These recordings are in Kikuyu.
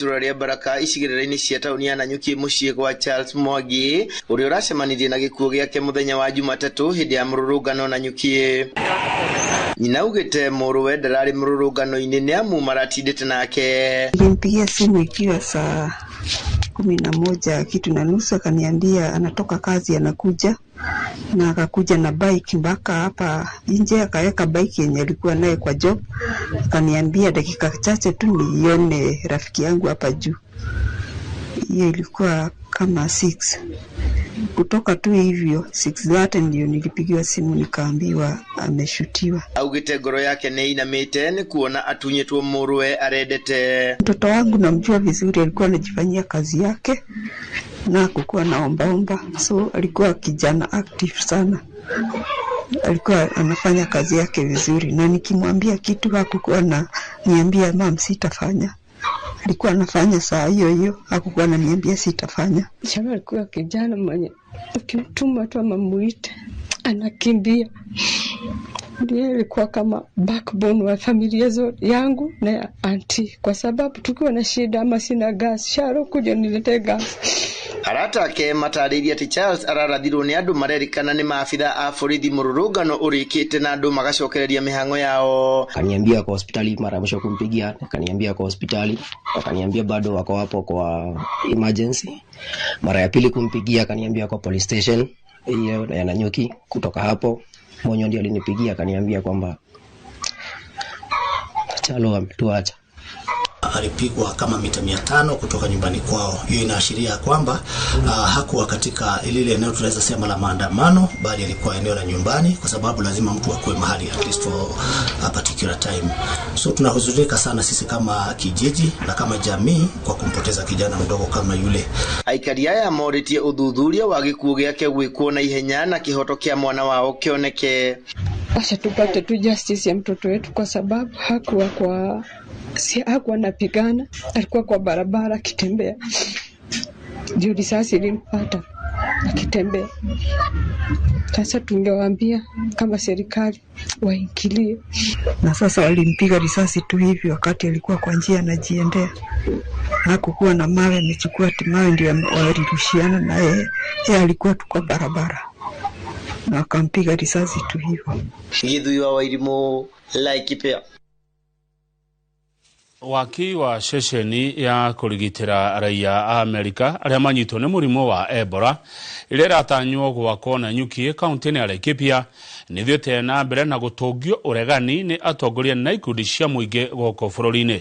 Itũra rĩa Baraka icigĩrĩra-inĩ cia taũni ya Nanyuki mũciĩ gwa Charles Mwangi, ũrĩa ũracemanirie na gĩkuũ gĩake mũthenya wa Jumatatũ hĩndĩ ya mũrũrũngano Nanyuki. Nyina augĩte mũrũwe ndararĩ mũrũrũngano-inĩ nĩ amu maratindĩte nake. Nilimpigia simu ikiwa saa 11 kitu na nusu, akaniambia anatoka kazi anakuja, na akakuja na bike mpaka hapa nje, akaweka bike yenye alikuwa naye kwa job. Akaniambia dakika chache tu nione rafiki yangu hapa juu. Hiyo ilikuwa kama 6. Kutoka tu hivyo 6:30 ndio nilipigiwa simu nikaambiwa ameshutiwa. Augĩte ngoro yake nĩ inamĩte nĩ kuona atunyĩtwo mũrũwe arendete. Mtoto wangu namjua vizuri, alikuwa anajifanyia kazi yake na hakukuwa na ombaomba, so alikuwa kijana active sana, alikuwa anafanya kazi yake vizuri, na nikimwambia kitu hakukuwa na niambia mum sitafanya. Alikuwa anafanya saa hiyo hiyo, hakukuwa ananiambia sitafanya. Charo alikuwa kijana mwenye ukimtuma tu ama muite anakimbia. Ndiye alikuwa kama backbone wa familia zote yangu na ya auntie, kwa sababu tukiwa na shida ama sina gas, Sharo kuja niletee gas. Arata ake matarĩirie atĩ Charles ararathirwo nĩ andũ marerĩkana nĩ maabitha a borithi mũrũrũngano ũrĩkĩte na andũ magacokereria mĩhang'o yao. Akaniambia kwa hospitali, mara ya mwisho kumpigia akaniambia kwa hospitali, akaniambia bado wako hapo kwa emergency. Mara ya pili kumpigia akaniambia kwa police station hiyo ya Nanyuki. Kutoka hapo Monyo ndio alinipigia akaniambia kwamba Chalo ametuacha. Alipigwa kama mita 500 kutoka nyumbani kwao. Hiyo inaashiria kwamba hakuwa katika lile eneo tunaweza sema la maandamano, bali alikuwa eneo la nyumbani, kwa sababu lazima mtu akuwe mahali at least for a particular time. So tunahuzunika sana sisi kama kijiji na kama jamii kwa kumpoteza kijana mdogo kama yule. Aikari aya morĩtie ũthuthuria wa gĩkuũ gĩake gwĩkwo na ihenya na kĩhoto kĩa mwana wao kĩoneke. Acha tupate tu justice ya mtoto wetu, kwa sababu hakuwa kwa si, hakuwa anapigana, alikuwa kwa barabara akitembea, ndio risasi ilimpata akitembea. Sasa tungewaambia kama serikali waingilie. Na sasa walimpiga risasi tu hivi wakati alikuwa kwa njia anajiendea. Hakukuwa na mawe, amechukua ati mawe ndio walirushiana na yeye. Yeye alikuwa tu kwa barabara na wakampiga risasi tu hivyo. Githui wa Wairimũ, Laikipia. Waki wa ceceni ya kũrigitĩra raia a Amerika arĩa manyitwo nĩ mũrimũ wa Ebola ĩrĩa ĩratanywo gwakwo Nanyuki kaunti-inĩ ya Laikipia nĩ thiĩte na mbere na gũtũngio ũregani nĩ atongoria na ikundi cia mũingĩ gũkũ bũrũri-inĩ.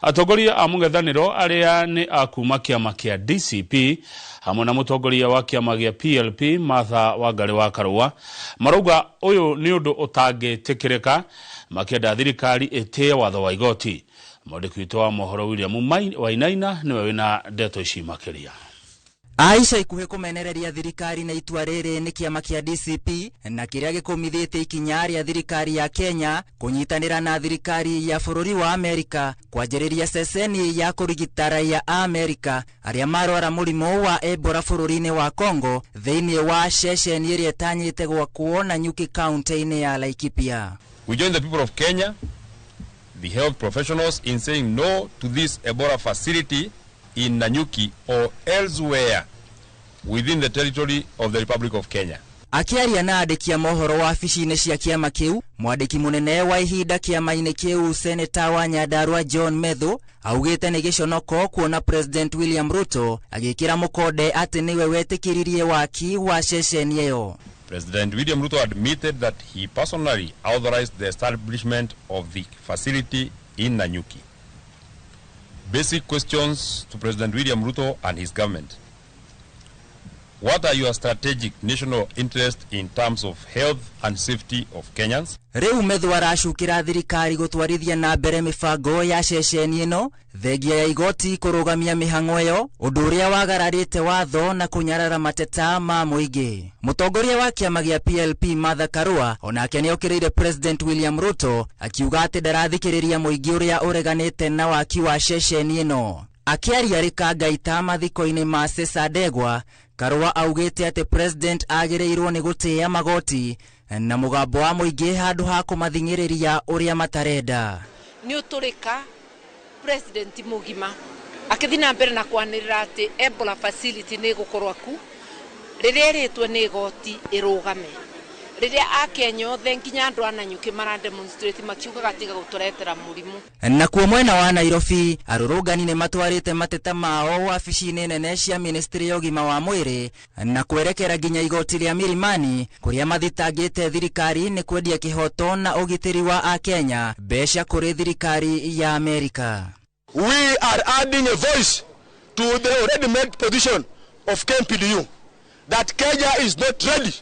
Atongoria a mũng'ethanĩro arĩa nĩ a kuma kĩama kĩa DCP hamwe na mũtongoria wa kĩama gĩa PLP Martha Wangari wa Karũa marauga ũyũ nĩ ũndũ ũtangĩtĩkĩrĩka, makĩenda thirikari ĩtĩe watho wa igoti. Mwandĩki witũ wa mohoro William Wainaina nĩwe wĩna ndeto ici makĩria. Aisha ikuhĩ kũmenereria thirikari na itua rĩrĩ nĩ kĩama kĩa DCP na kĩrĩa gĩkũmithĩtie ikinya rĩa thirikari ya Kenya kũnyitanĩra na thirikari ya bũrũri wa Amerika kwanjĩrĩria ceceni ya kũrigita raia a Amerika arĩa marwara mũrimũ wa Ebola bũrũri-inĩ wa Congo thĩinĩ wa ceceni ĩrĩa ĩtanyĩte gwakwo Nanyuki kaunti-inĩ ya Laikipia. We join the people of Kenya, the health professionals, in saying no to this Ebola facility in Nanyuki or elsewhere within the territory of the Republic of Kenya. Akiaria na andĩki a mohoro wabici-inĩ cia kĩama kĩu, mwandĩki mũnene wa ihinda kĩama-inĩ kĩu seneta wa Nyandarua John Methu augĩte nĩ gĩconoko kuona President William Ruto agĩkĩra mũkonde atĩ nĩwe wetĩkĩririe waki wa ceceni ĩyo. President William Ruto admitted that he personally authorized the establishment of the facility in Nanyuki. Basic questions to President William Ruto and his government. What are your strategic national interests in terms of health and safety of Kenyans? Rĩu Methu aracukĩra thirikari gũtwarithia na mbere mĩbango ya ceceni ĩno thengia ya igoti kũrũgamia mĩhang'o ĩyo, ũndũ ũrĩa wagararĩte watho na kũnyarara mateta ma mũingĩ. Mũtongoria wa kĩama gĩa PLP Martha Karua onake nĩokĩrĩire President William Ruto akiuga atĩ ndarathikĩrĩria mũingĩ ũrĩa ũreganĩte na waki wa ceceni ĩno. Akĩaria rĩkangaita mathiko-inĩ ma Cesar Ndegwa, Karua augĩte atĩ President agĩrĩirwo nĩ gũtĩĩa magoti na mũgambo wa mũingĩ handũ ha kũmathing'ĩrĩria ũrĩa matarenda. Nĩ ũtũrĩka President mũgima Akĩthiĩ na mbere na kwanĩrĩra atĩ Ebola facility nĩ ĩgũkorwo ku rĩrĩa ĩrĩtwo nĩ igoti ĩrũgame. Rĩrĩa akenya othe nginya andũ a Nanyuki mara demonstrate makiugaga tiga gũtũretera mũrimũ. Nakuo mwena wa Nairobi arũrũngani nĩ matwarĩte mateta mao wabici-inĩ nene cia ministry ya ũgima wa mwĩrĩ na kwerekera nginya igoti rĩa Milimani kũrĩa mathitangĩte thirikari nĩ kwendia kĩhoto na ũgitĩri wa akenya mbeca kũrĩ thirikari ya Amerika. We are adding a voice to the already made position of KMPDU that Kenya is not ready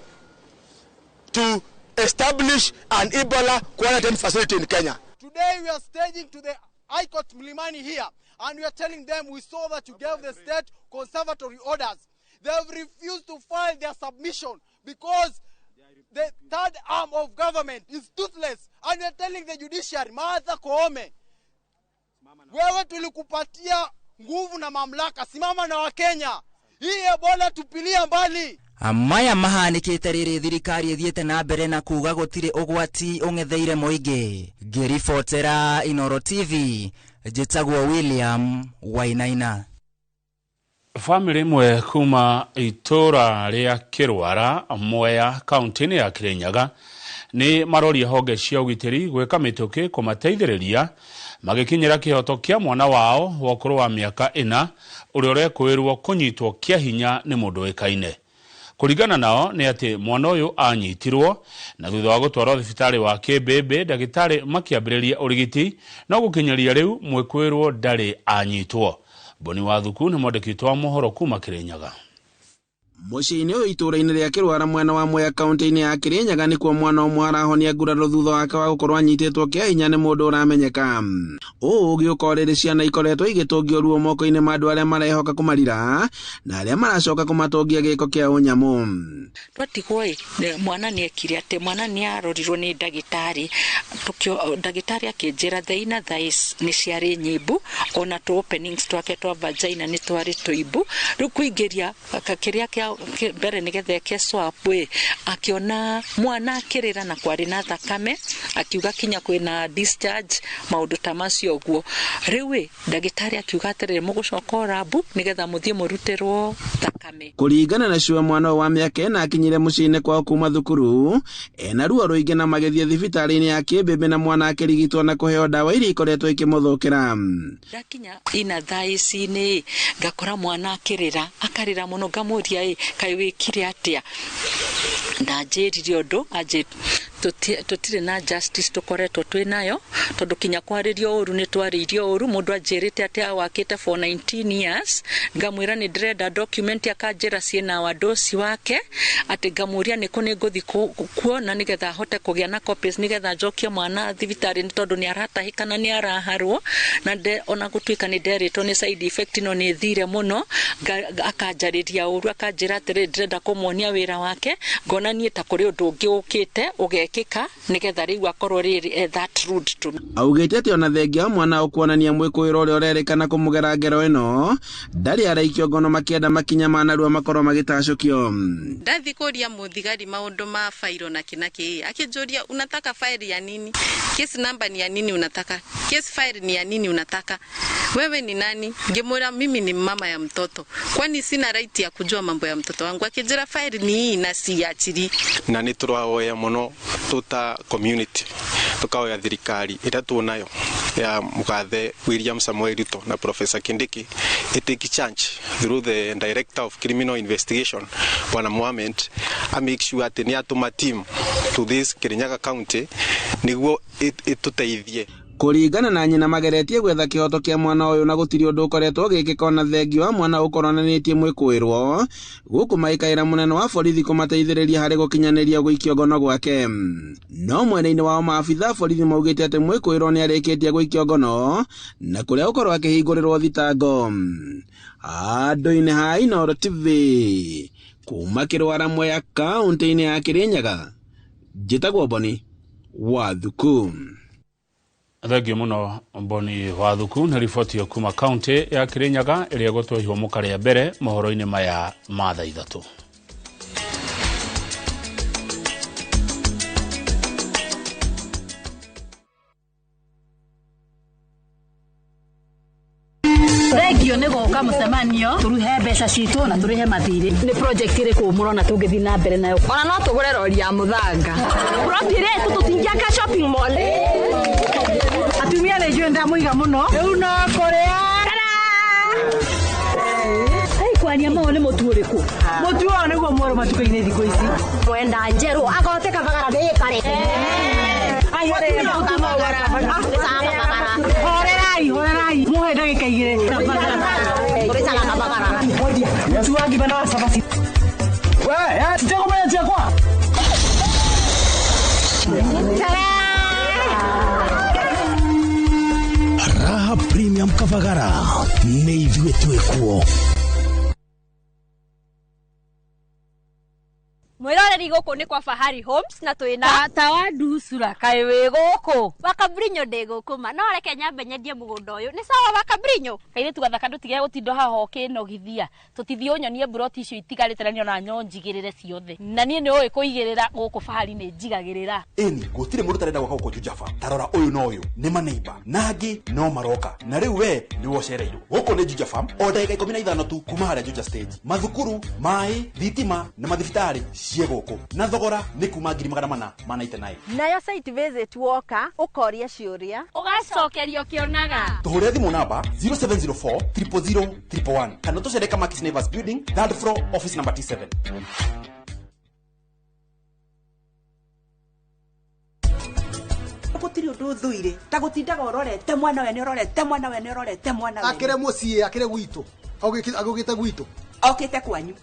to establish an Ebola quarantine facility in Kenya. Today we are staging to the High Court Mlimani here, and we are telling them we saw that you gave the state conservatory orders. They have refused to file their submission because the third arm of government is toothless. And we are telling the judiciary, Martha Koome, wewe tulikupatia nguvu na mamlaka, simama na Wakenya. Hii Ebola tupilia mbali. Maya mahanĩkĩte rĩrĩ thirikari ĩthiĩte na mbere na kuga gũtirĩ ũgwati ũng'etheire mũingĩ. Ngĩribotera Inoro TV, njĩtagwo William Wainaina. Famĩlĩ ĩmwe kuma itũra rĩa Kĩrwara Mwea kaunti-inĩ ya Kirinyaga nĩ maroria honge cia ũgitĩri gwĩka mĩtũkĩ kũmateithĩrĩria magĩkinyĩra kĩhoto kĩa mwana wao wa ũkũrũ wa mĩaka 4 ũrĩa ũrekũĩrwo kũnyitwo kĩa hinya nĩ mũndũ ũĩkaine. Kũringana nao nĩ atĩ mwana ũyũ anyitirwo na thutha wa gũtwarwo thibitarĩ wa Kĩmbĩmbĩ ndagĩtarĩ makĩambĩrĩria ũrigiti no gũkinyĩria rĩu mwĩkũĩrwo ndarĩ anyitwo. Boni Wathuku nĩ mwandĩki witũ wa mohoro kuma Kirinyaga. Mũciĩ-inĩ ũyũ itũũra-inĩ rĩa Kĩrwara mwena wa Mwea kaunti-inĩ ya Kirinyaga nĩkuo mwana ũmwe arahonia nguraro thutha wake wa gũkorwo anyitĩtwo kĩa hinya nĩ mũndũ ũramenyeka. Ũũ ũgĩũka o rĩrĩ ciana ikoretwo igĩtũngio ruo moko-inĩ ma andũ arĩa marehoka kũmarira na arĩa maracoka kũmatũngia gĩko kĩa ũnyamũ. Twatigwo ĩ mwana nĩ ekire atĩ mwana nĩ arorirwo nĩ ndagĩtarĩ, ndagĩtarĩ akĩnjĩra the inner thighs nĩ ciarĩ nyimbu ona tũ openings twake twa vagina nĩ twarĩ tũimbu. Rĩu kũingĩria kĩrĩa kĩa mbere nĩgetha eke swab ĩ akiona mwana akĩrĩra na kwarĩ na thakame, akiuga kinya kwĩna discharge maũndũ ta macio ũguo. Rĩu ĩ ndagĩtarĩ akiuga atĩrĩrĩ mũgũcoka o rabu nĩgetha mũthiĩ mũrutĩrwo thakame. Kũringana na ciwe mwana wa mĩaka 4 akinyire mũciĩ-inĩ kwao kuma thukuru ena ruo rũingĩ na magĩthiĩ thibitarĩ-inĩ ya Kĩmbĩmbĩ na mwana akĩrigitwo na kũheo ndawa iria ikoretwo ikĩmũthũkĩra. Ndakinya ina thaa ici-inĩ ngakora mwana akĩrĩra akarĩra mũno, ngamũria ĩ kaĩ wĩkire atĩa, ndanjĩrire ũndũ anjĩ tũtirĩ na justice tũkoretwo twĩ nayo tondũ kinya kwarĩrio ũru nĩ twarĩirio ũru. Mũndũ anjĩrĩte atĩ awakĩte for 19 years, ngamwĩra nĩ ndĩrenda document akanjĩra ciĩna wadosi wake, atĩ ngamũria nĩkũ nĩ ngũthiĩ kuona nĩgetha ahote kũgĩa na copies nĩgetha njokie mwana thibitarĩ nĩ tondũ nĩ aratahĩka na nĩ araharwo na ona gũtuĩka nĩ nderĩtwo nĩ side effect no nĩ thire mũno. Akanjarĩria ũru akanjĩra atĩrĩ ndĩrenda kũmuonia wĩra wake, ngona niĩ ta kũrĩ ũndũ ũngĩ ũkĩte ũgekĩka nĩgetha rĩu akorwo rĩrĩ that rude to me. Augĩte atĩ ona thengia wa mwana ũkuonania mwĩkũĩrwo ũrĩa ũrerĩkana kũmũgera ngero ĩno ndarĩ araikio ngono makĩenda makinya ma narua makorwo magĩtacũkio. Ndathi kũria mũthigari maũndũ ma fairo na kĩ na kĩ, akĩnjũria unataka faili ya nini, case number ni ya nini unataka, case file ni ya nini unataka, wewe ni nani? Ngĩmwĩra mimi ni mama ya mtoto, kwani sina right ya kujua mambo ya mtoto wangu? Akĩnjĩra file ni hii na siachiri. Na nĩ tũrahoya mũno tuta community tukaoya thirikari ĩrĩa tunayo ya Mugathe William Samoei Ruto na Professor Kindiki itake charge through the director of criminal investigation Bwana Mohamed a make sure atĩ nĩ atũma team to this Kirinyaga county nĩguo ĩtũteithie. Kũringana na nyina mageretie gwetha kĩhoto kĩa mwana ũyũ na gũtirĩ ũndũ ũkoretwo ũgĩkĩka ona thengia wa mwana ũkoronanĩtie mwĩkũĩrwo gũkũ magĩkaĩra mũnene wa borithi kũmateithĩrĩria harĩ gũkinyanĩria gũikio ngono gwake. No mwena-inĩ wao maabitha a borithi maugĩte atĩ mwĩkũĩrwo nĩ arĩkĩtie gũikio ngono na kũrĩa gũkorwo akĩhingũrĩrwo thitango. Andũ-inĩ ha Inooro TV kuma Kĩrwara Mwea kaũntĩ-inĩ ya Kirinyaga, njĩtagwo Boni Wathuku. Thengio muno Boni Wathuku na riboti yo kuma kaunti ya Kirinyaga ĩrĩa ĩgũtwehwo mũkarĩa mbere mohoro-inĩ maya ma thaa 3. Thengiũ nĩ gũka mũcemanio tũruhe mbeca citũ na tũrĩhe mathirĩ. Nĩ project ĩrĩkũ mũrona tũngĩthiĩ na mbere nayo? Ona no tũgũre rori ya mũthanga. Plot ĩrĩa tũtingĩaka shopping mall. Atumia nĩ njũĩ ndamũiga mũno. Rĩu no kũrĩa. Kwania mao nĩ mũtu ũrĩkũ? Mũtu ũyũ nĩguo mwerũ matuka-inĩ thikũ ici. Mwenda njerũ agote kabagara gĩkare. Horerai, horerai. Muhe ndagĩka igĩrĩ. Mũtu wa ngima na wa cabaci. We, titegũmenya ciakwa. Raha Premium Kavagara nĩ ithuĩ twĩkuo. Mwiroreri guku ni kwa Fahari Homes na twina tata wa nducura kaĩ wĩ gũkũ Wakabrinyo ndĩ gũkũ ma no reke nyambe nyendie mũgũnda ũyũ nĩ sawa Wakabrinyo kairĩtu gathaka ndũtige gũtinda haha ũkĩnogithia tũtithiĩ ũnyonie mburoti icio itigarĩte na niona nyo njigĩrĩre ciothe na niĩ nĩ ũĩ kũigĩrĩra gũkũ Fahari nĩ njigagĩrĩra. Ĩni gũtirĩ mũndũ ũtarenda gwaka gũkũ Juja Farm. Ta rora ũyũ na ũyũ nĩ maneiba na angĩ no maroka na rĩu we nĩwe ũcereirwo. Gũkũ nĩ Juja Farm o ndagĩka 15 tu kuma harĩa Juja stage. Mathukuru, maĩ, thitima na mathibitarĩ cie gũkũ na thogora nĩ kuma 499. Nayo site visit woka ũkoria ciũria ũgacokerio kĩonaga. Tũhũrĩre thimũ namba 0704 000 111 kana tũcere Kamakis Neighbors Building, third floor, office number T7. Gũtirĩ ũndũ ũthũire ta gũtindaga ũrorete mwana we nĩ ũrorete mwana we nĩ ũrorete mwana we. Akĩre mũciĩ akĩre gwitũ agũkĩte gwitũ okĩte kwanyu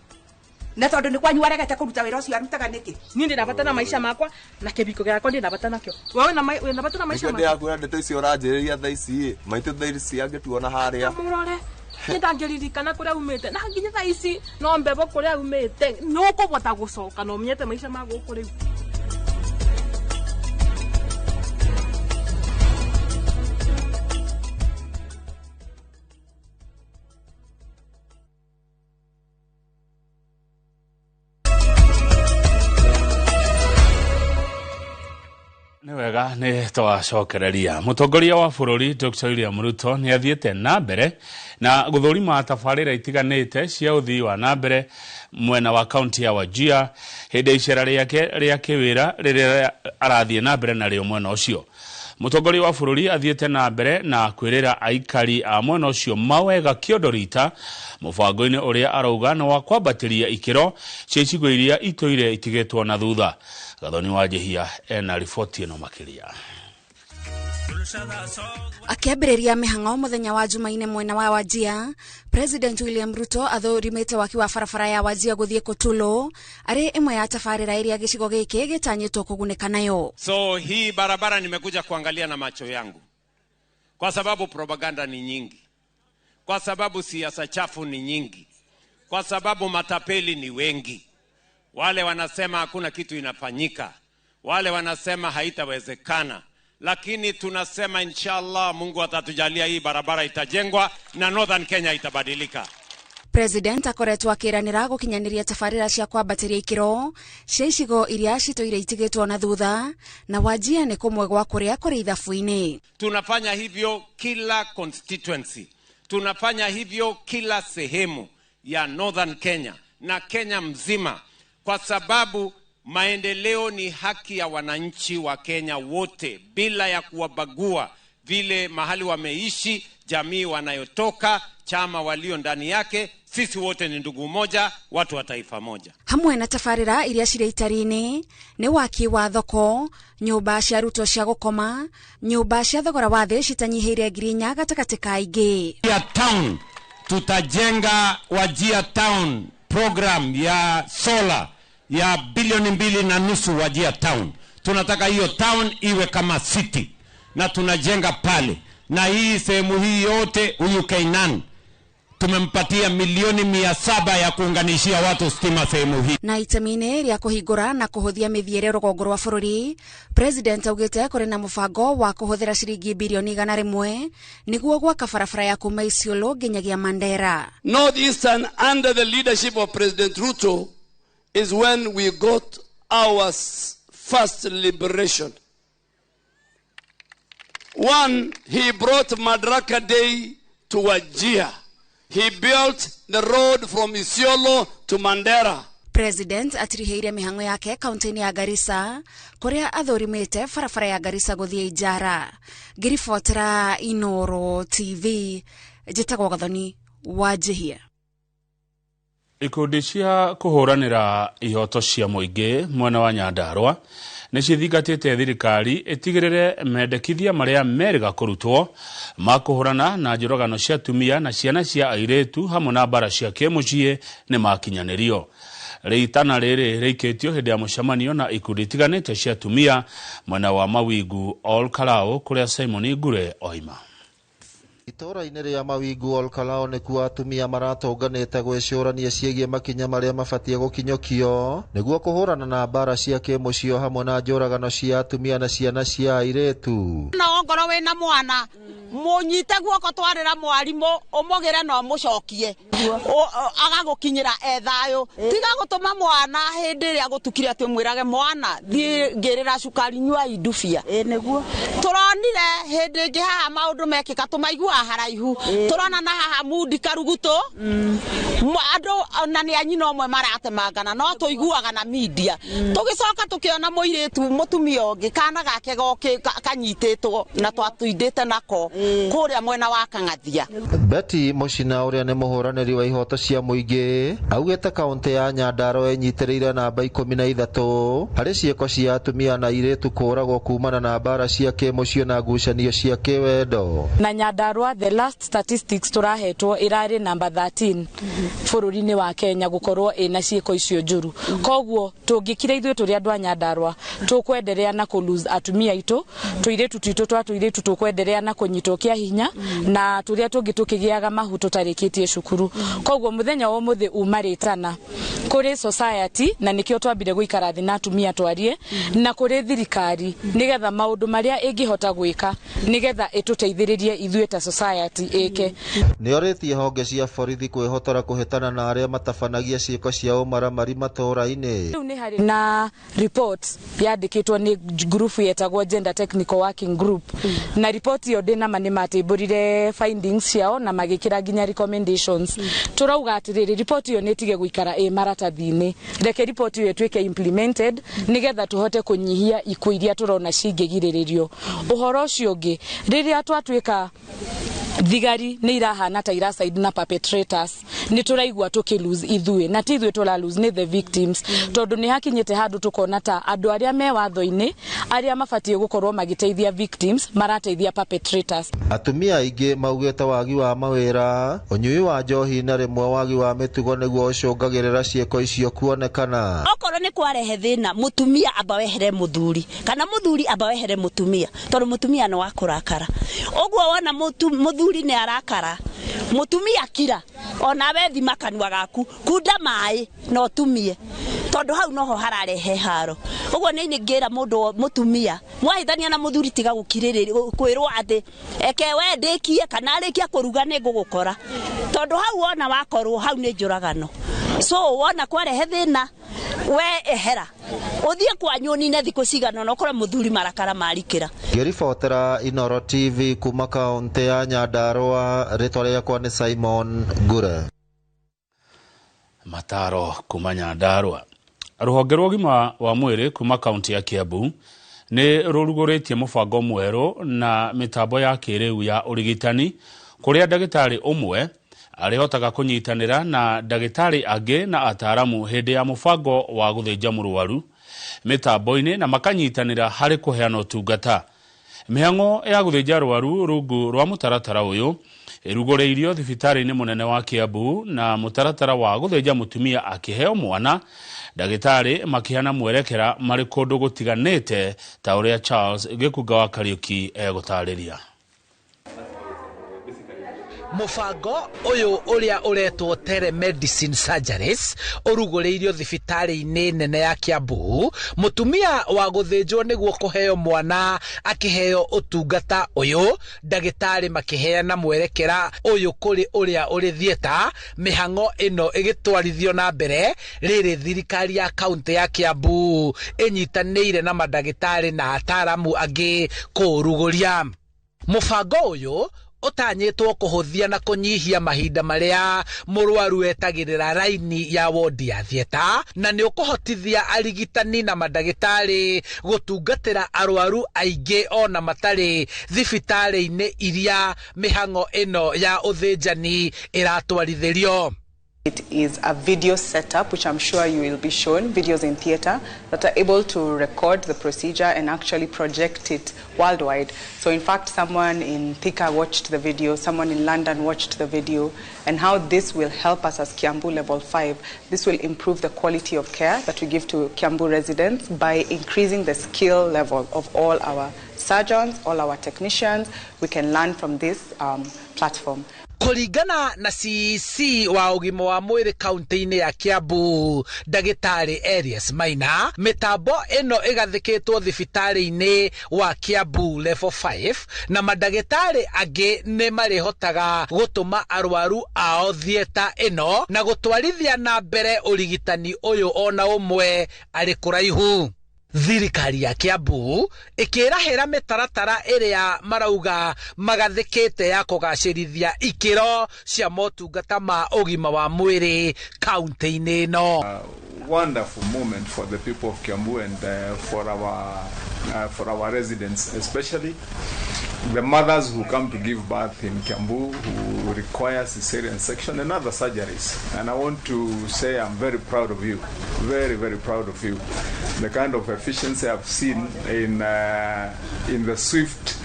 na tondu ni kwanyu aregete kuruta wira ucio arutaga niki ni ndina bata na maisha makwa na kibiko giakwa ndina bata nakio wewe na wina bata na maisha makwa ndirakwira ndeto icio uranjiriria thaa ici maitu thaa ici angituona haria murore ni ndangiririkana kuria umite na nginya thaa ici no mbebo kuria umite nukubota gucoka no menyete maisha ma guku riu. Nĩ wega nĩ twacokereria mũtongoria wa bũrũri Dr. William Ruto nĩ athiĩte na mbere na gũthũrima tabarĩra itiganĩte cia ũthii wa na mbere mwena wa kaunti ya Wajir hĩndĩ ya icera rĩake rĩa kĩwĩra rĩrĩa arathiĩ na mbere narĩo mwena ũcio. Mũtongoria wa bũrũri athiĩte na mbere na kwĩrĩra aikari a mwena ũcio mawega kĩondo rita mũbango-inĩ ũrĩa arauga nĩ wa kwambatĩria ikĩro cia icigo iria itũire itigĩtwo na thutha. Gathoni wa Njihia ena riboti ĩno makĩria. Akĩambĩrĩria mĩhang'o mũthenya wa Jumaine mwena wa Wajir, President William Ruto athũrimĩte waki wa barabara ya Wajir gũthiĩ Kotulo arĩ ĩmwe ya tabarĩra ĩrĩa gĩcigo gĩkĩ gĩtanyĩtwo kũgunĩka nayo. So hii barabara nimekuja kuangalia na macho yangu kwa sababu propaganda ni nyingi, kwa sababu siasa chafu ni nyingi, kwa sababu matapeli ni wengi. Wale wanasema hakuna kitu inafanyika, wale wanasema haitawezekana, lakini tunasema inshallah Mungu atatujalia hii barabara itajengwa na Northern Kenya itabadilika. President akoretwo akĩranĩra gũkinyanĩria tabarĩra cia kwambatĩria ikĩro cia icigo iria citũire itigĩtwo na thutha na Wajir nĩ kũmwe gwa kũrĩa kũrĩ ithabu-inĩ. Tunafanya hivyo kila constituency, tunafanya hivyo kila sehemu ya Northern Kenya na Kenya mzima, kwa sababu maendeleo ni haki ya wananchi wa Kenya wote bila ya kuwabagua vile mahali wameishi, jamii wanayotoka, chama walio ndani yake. Sisi wote ni ndugu moja, watu wa taifa moja. Hamwe na tabarĩra iria cirĩ itari-inĩ nĩ waki wa thoko, nyũmba cia arutwo cia gũkoma, nyũmba cia thogora wa thĩ citanyihĩire 4,000 gatagatĩ ka ingĩ. Ya town tutajenga Wajir town program ya solar ya 2.5 bilioni Wajir town. Tunataka hiyo town iwe kama city na tunajenga pale, na hii sehemu hii yote huyu Kainan tumempatia 700,000 ya kuunganishia watu stima sehemu hii. Na itemine rĩa kũhingũra na kũhũthia mĩthiĩre rũgongo rwa bũrũri, President augĩte kũrĩ na mũbango wa kũhũthĩra ciringi 100 bilioni nĩguo gwaka barabara ya kuma Isiolo nginyagia Mandera. Northeastern under the leadership of President Ruto is when we got our first liberation. One, he brought Madaraka Day to Wajir. He built the road from Isiolo to Mandera. President atiriheire mihango yake kaunti-inĩ ya Garissa kũrĩa athurimĩte barabara ya Garissa gũthiĩ Ijara. Ngĩribotera Inoro TV, njĩtagwo Gathoni wa Njihia. Ikundi cia kũhũranĩra ihoto cia mũingĩ mwena wa Nyandarua nĩ cithingatĩte thirikari ĩtigĩrĩre mendekithia marĩa merĩga kũrutwo ma kũhũrana na njũragano cia atumia na ciana cia airĩtu hamwe na mbara cia kĩmũciĩ nĩ makinyanĩrio. Rĩitana rĩrĩ rĩikĩtio hĩndĩ ya mũcemanio na ikundi itiganĩte cia atumia mwena wa Mawingu Ol Kalou kũrĩa Simon Ngure oima. Itũũra-inĩ rĩa Mawingu Ol Kalou nĩkuo atumia maratũnganĩte gwĩcũrania ciĩgiĩ makinya marĩa mabatiĩ gũkinyũkio nĩguo kũhũrana na mbara cia kĩmũciĩ hamwe na njũragano cia atumia na ciana cia airĩtu. No ongorwo wĩna mwana mũnyite guoko twarĩra mwarimũ ũmũgĩre na ũmũcokie agagũkinyĩra e thayũ. Tiga gũtũma mwana hĩndĩ ĩrĩa gũtukire atĩ ũmwĩrage mwana thiĩ ngĩrĩra cukari nyua indubia. Nĩguo tũronire hĩndĩ ĩngĩ haha maũndũ mekĩka tũmaiguaga haraihu, tũrona na haha mundi karuguto andũ na nĩ a nyina ũmwe maratemangana no tũiguaga na media. Tũgĩcoka tũkĩona mũirĩtu mũtumia ũngĩ kana gake goke kanyitĩtwo na twatindĩte nako kũrĩa mwena wa Kang'athia. Betty Mũcina ũrĩa nĩ mũhũranĩri wa ihoto cia mũingĩ augĩte kaũntĩ ya Nyandarua ĩnyitĩrĩire namba 13 harĩ ciĩko cia atumia na airĩtu kũũragwo kumana na mbara cia kĩmũciĩ na ngucanio cia kĩwendo. Na Nyandarua the last statistics tũrahetwo ĩrarĩ namba 13 bũrũri-inĩ wa Kenya gũkorwo ĩna ciĩko icio njũru. Koguo tũngĩkira ithuĩ tũrĩ andũ a Nyandarua tũkwenderea na kũ lose atumia aitũ, tũirĩtu twitũ twa tũirĩtu tũkwenderea na kũnyitwo kĩa hinya na tũrĩa tũngĩ tũkĩgĩaga mahu tũtarĩkĩtie cukuru. Koguo mũthenya wa ũmũthĩ uma rĩtana kũrĩ society na nĩkĩo twambire gũikara thĩ na atumia twarie na kũrĩ thirikari nĩgetha maũndũ marĩa ĩngĩhota gwĩka nĩgetha ĩtũteithĩrĩrie ithuĩ ta society ĩke. Nĩorĩtie honge cia borithi kwĩhotora kũhĩtana na arĩa matabanagia ciĩko cia ũmaramari matũũra-inĩ. Rĩu nĩ harĩ na report yandĩkĩtwo nĩ group yetagwo Gender Technical Working Group na report ĩyo ndĩnama nĩ matĩmbũrire findings ciao na magĩkĩra nginya recommendations. Tũrauga atĩrĩrĩ report ĩyo nĩ ĩtige gũikara ĩ maratathi-inĩ, reke report ĩyo ĩtuĩke implemented nĩgetha tũhote kũnyihia ikuũ iria tũrona cingĩgirĩrĩrio. Ũhoro ũcio ũngĩ, rĩrĩa twatuĩka thigari nĩ irahana ta irasaid na perpetrators nĩ tũraigua tũkĩ lose ithuĩ na ti ithuĩ tũra lose nĩ the victims, tondũ nĩ hakinyĩte handũ tũkona ta andũ arĩa me watho-inĩ arĩa mabatiĩ gũkorwo magĩteithia victims marateithia perpetrators. Atumia aingĩ maugĩte wagi wa mawĩra, ũnyui wa njohi na rĩmwe wagi wa mĩtugo nĩguo ũcũngagĩrĩra ciĩko icio kuonekana. Okorwo nĩ kwarehe thĩna mũtumia amba wehere mũthuri kana mũthuri amba wehere mũtumia tondũ mũtumia nĩ wa kũrakara. Ũguo wona mũthuri nĩ arakara mũtumia kira ona we thima kanua gaku kunda maĩ na ũtumie tondũ hau noho hararehe haro. Ũguo nĩ ingĩra mũndũ mũtumia mwahithania na mũthuri tiga gũkirĩrĩria kwĩrwo atĩ eke we ndĩkie kana arĩkia kũruga nĩ ngũgũkora tondũ hau wona wakorwo hau nĩ njũragano. So wona kwarehe thĩna we ehera ũthiĩ kwanyu ũnine thikũ cigana na ũkore mũthuri marakara marikĩra. Ngĩribotera Inoro TV kuma kaũntĩ ya Nyandarua, rĩtwa rĩakwa nĩ Simon Ngure. Mataro kuma Nyandarua. Rũhonge rwa ũgima wa mwĩrĩ kuma kaũntĩ ya Kiambu nĩ rũrugũrĩtie mũbango mwerũ na mĩtambo ya kĩrĩu ya ũrigitani kũrĩa ndagĩtarĩ ũmwe arĩhotaga kũnyitanĩra na ndagĩtarĩ angĩ na ataaramu hĩndĩ ya mũbango wa gũthĩnja mũrwaru mĩtambo-inĩ na makanyitanĩra harĩ kũheana ũtungata. Mĩhang'o ya gũthĩnja arwaru rungu rwa mũtaratara ũyũ ĩrugũrĩirio thibitarĩ-inĩ mũnene wa Kiambu na mũtaratara wa gũthĩnja mũtumia akĩheo mwana ndagĩtarĩ makĩheana mwerekera marĩ kũndũ gũtiganĩte ta ũrĩa Charles Gĩkunga wa Kariũki egũtarĩria. Mũbango ũyũ ũrĩa ũretwo telemedicine surgeries ũrugũrĩirio thibitarĩ-inĩ nene ya Kiambu. Mũtumia wa gũthĩnjwo nĩguo kũheo mwana akĩheo ũtungata ũyũ, ndagĩtarĩ makĩheana mwerekera ũyũ kũrĩ ũrĩa ũrĩ thieta. Mĩhang'o ĩno ĩgĩtwarithio na mbere rĩrĩ thirikari ya kaũntĩ ya Kiambu ĩnyitanĩire na mandagĩtarĩ na ataaramu angĩ kũũrugũria. Mũbango ũyũ Ũtanyĩtwo kũhũthia na kũnyihia mahinda marĩa mũrwaru etagĩrĩra raini ya wodi ya thieta, na nĩ ũkũhotithia arigitani na mandagĩtarĩ gũtungatĩra arwaru aingĩ ona matarĩ thibitarĩ-inĩ iria mĩhang'o ĩno ya ũthĩnjani ĩratwarithĩrio. It is a video setup, which I'm sure you will be shown, videos in theater, that are able to record the procedure and actually project it worldwide. So in fact, someone in Thika watched the video, someone in London watched the video, and how this will help us as Kiambu Level 5. This will improve the quality of care that we give to Kiambu residents by increasing the skill level of all our surgeons, all our technicians. We can learn from this platform. Kũringana na CEC wa ũgima wa mwĩrĩ kaunti-inĩ ya Kiambu, ndagĩtarĩ Elias Maina, mĩtambo ĩno ĩgathĩkĩtwo thibitarĩ-inĩ wa Kiambu Level 5, na mandagĩtarĩ angĩ nĩ marĩhotaga gũtũma arwaru ao thieta ĩno na gũtwarithia na mbere ũrigitani ũyũ ona ũmwe arĩ kũraihu. Thirikari ya Kiambu ĩkĩrahĩra mĩtaratara ĩrĩa marauga magathĩkĩte ya kũgacĩrithia ikĩro cia motungata ma ũgima wa mwĩrĩ kaunti-inĩ ĩno. Wonderful moment for the people of Kiambu and for our residents, especially the mothers who come to give birth in Kiambu who require cesarean section and other surgeries. And I want to say I'm very proud of you, very, very proud of you. The kind of efficiency I've seen in the swift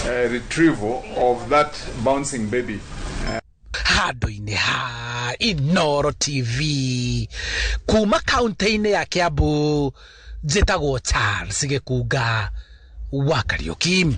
retrieval of that bouncing baby. Handũ-inĩ ha Inooro TV kuma kaunti-inĩ ya Kiambu, njĩtagwo Charles Gĩkunga wa Kariuki.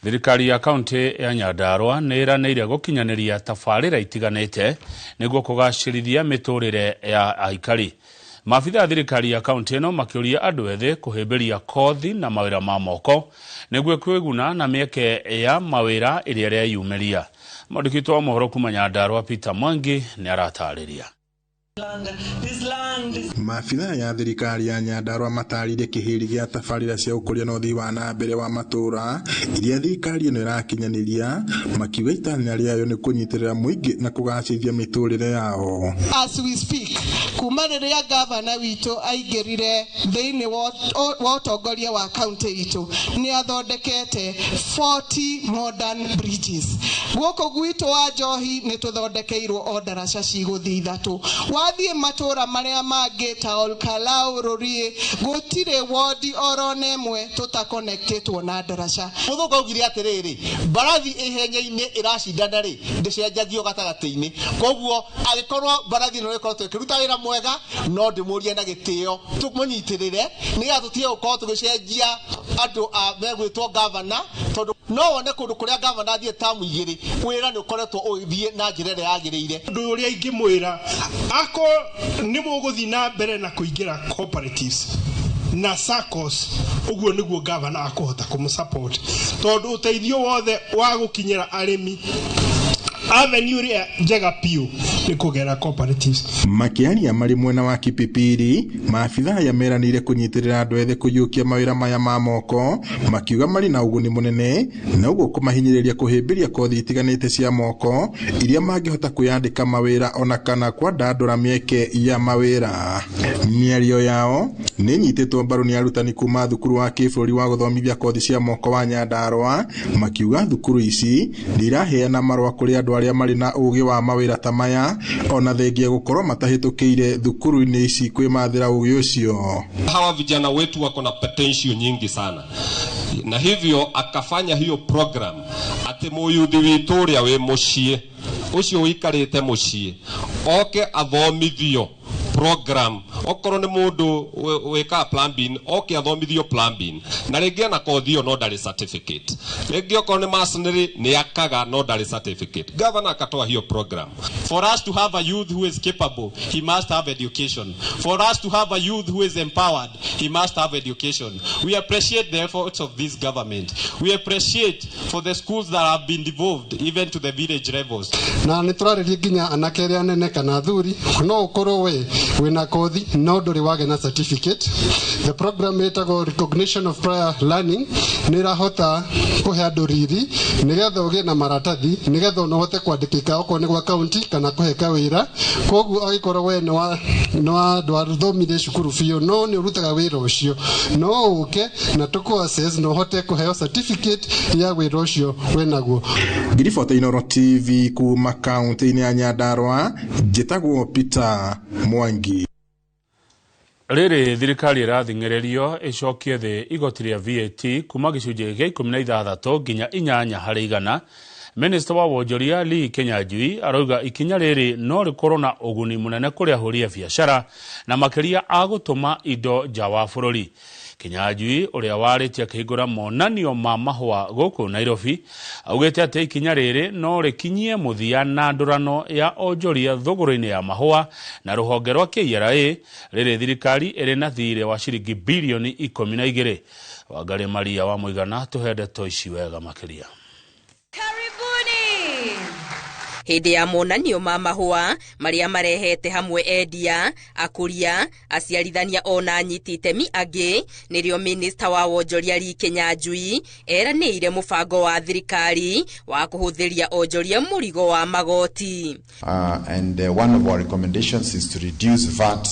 Thirikari ya kaunti ya Nyandarua nĩ ĩranĩire gũkinyanĩria tabarĩra itiganĩte nĩguo kũgacĩrithia mĩtũrĩre ya aikari. Maabitha a thirikari ya kaunti ĩno makĩũria andũ ethĩ kũhĩmbĩria kothi na mawĩra ma moko nĩguo kwĩguna na mĩeke ya mawĩra ĩrĩa ĩreyumĩria. Mwandĩki witũ wa mohoro kuma Nyandarua Peter Mwangi nĩ aratarĩria. Maabitha ya thirikari ya Nyandarua matarire kĩhĩri gĩa tabarĩra cia ũkũria na ũthii wa na mbere wa matũra iria thirikari ĩno ĩrakinyanĩria, makiuga itanya rĩayo nĩ kũnyitĩrĩra mũingĩ na kũgacĩrithia mĩtũrĩre yao. As we speak, kuma rĩrĩa gavana witũ aingĩrire thĩinĩ wa ũtongoria wa kaunti itũ nĩ athondekete 40 modern bridges. Gũkũ gwitũ wa Njohi nĩ tũthondekeirwo o ndaraca cigũthiĩ ithatũ. Wathiĩ matũra marĩa mangĩ ta Olkalau, Rũriĩ, gũtirĩ wodi oro na ĩmwe tũtakonektĩtwo na ndaraca. Mũthũngũ augire atĩrĩrĩ, mbarathi ihenya-inĩ ĩracindana rĩ, ndĩcenjagio gatagatĩ-inĩ. Koguo angĩkorwo mbarathi ĩno ĩkoretwo ĩkĩruta wĩra mwega, no ndĩmũrie na gĩtĩo tũmũnyitĩrĩre nĩgetha tũtige gũkorwo tũgĩcenjia andũ a megwĩtwo gavana, tondũ no wone kũndũ kũrĩa gavana athiĩ tamu igĩrĩ wĩra nĩ ũkoretwo ũgĩthiĩ na njĩra ĩrĩa yagĩrĩire. Ũndũ ũrĩa ingĩmwĩra, ako nĩ mũgũthiĩ na mbere na kũingĩra cooperatives na SACCOs, ũguo nĩguo gavana akũhota kũmũsupport, tondũ ũteithio wothe wa gũkinyĩra arĩmi avenue ĩrĩa njega piũ nĩ kũgera cooperatives. Makĩaria marĩ mwena wa Kipipiri, maabitha aya meranĩire kũnyitĩrĩra andũ ethĩ kũiyũkia mawĩra maya ma moko, makiuga marĩ na ũguni mũnene na ũguo kũmahinyĩrĩria kũhĩmbĩria kothi itiganĩte cia moko iria mangĩhota kwĩyandĩka mawĩra ona kana kwandandũra mĩeke ya mawĩra. Mĩario yao nĩ ĩnyitĩtwo mbaru nĩ arutani kuma thukuru wa kĩbũrũri wa gũthomithia kothi cia moko wa Nyandarua, makiuga thukuru ici nĩ iraheana marũa kũrĩ andũ arĩa marĩ na ũgĩ wa mawĩra ta maya ona thengia gũkorwo matahĩtũkĩire thukuru-inĩ ici kwĩmathĩra ũgĩ ũcio. Hawa vijana wetu wako na potential nyingi sana, na hivyo akafanya hiyo program ati muyuthi witũ ũrĩa wĩ mũciĩ ũcio ũikarĩte mũciĩ oke athomithio program. Okorwo nĩ mũndũ wĩkaga plumbing, oke athomithio plumbing, na rĩngĩ ena kothi ĩyo no ndarĩ certificate, rĩngĩ okorwo nĩ masonry nĩ akaga no ndarĩ certificate. Governor akatoa hiyo program. For us to have a youth who is capable, he must have education. For us to have a youth who is empowered, he must have education. We appreciate the efforts of this government. We appreciate for the schools that have been devolved even to the village levels. Na nĩ tũrarĩria nginya anake arĩa anene kana athuri, no ũkorwo we Wĩna kothi no ndũrĩ wagĩa na certificate. The program ĩtagwo Recognition of Prior Learning nĩ ĩrahota kũhe andũ riri nĩgetha ũgĩe na maratathi nĩgetha ona ũhote kwandĩkĩka okorwo nĩ gwa county kana kũheka wĩra. Koguo angĩkorwo we nĩ wa ndwathomire cukuru biũ no nĩ ũrutaga wĩra ũcio, no ũke na tũkũ assess na ũhote kũheo certificate ya wĩra ũcio wĩnaguo. Ngiribota Inooro TV kuma kaunti-inĩ ya Nyandarua, njĩtagwo Peter Mwangi. Rĩrĩ thirikari ĩrathing'ĩrĩrio ĩcokie thĩ igoti rĩa VAT kuma gĩcunjĩ gĩa 16 nginya 8 harĩ igana. Minista wa wonjoria Lee Kinyanjui arauga ikinya rĩrĩ no rĩkorwo na ũguni mũnene kũrĩ ahũri a biacara na makĩria a gũtũma indo nja wa bũrũri. Kinyanjui ũrĩa warĩtie akĩhingũra monanio ma mahũa gũkũ Nairobi augĩte atĩ ikinya rĩrĩ no rĩkinyie mũthia na ndũrano ya onjoria thũgũrĩ-inĩ ya mahũa na rũhonge rwa KRA rĩrĩ thirikari ĩrĩ na thirĩ wa ciringi birioni 12. Wangari Maria wa Mũigana tũhe ndeto ici wega makĩria. Hĩndĩ ya monanio ma mahũa marĩa marehete hamwe endia, akũria, aciarithania ona anyiti itemi angĩ, nĩrĩo minista wa wonjoria Lee Kinyanjui eranĩire mũbango wa thirikari wa kũhũthĩria onjoria mũrigo wa magoti. And one of our recommendations is to reduce VAT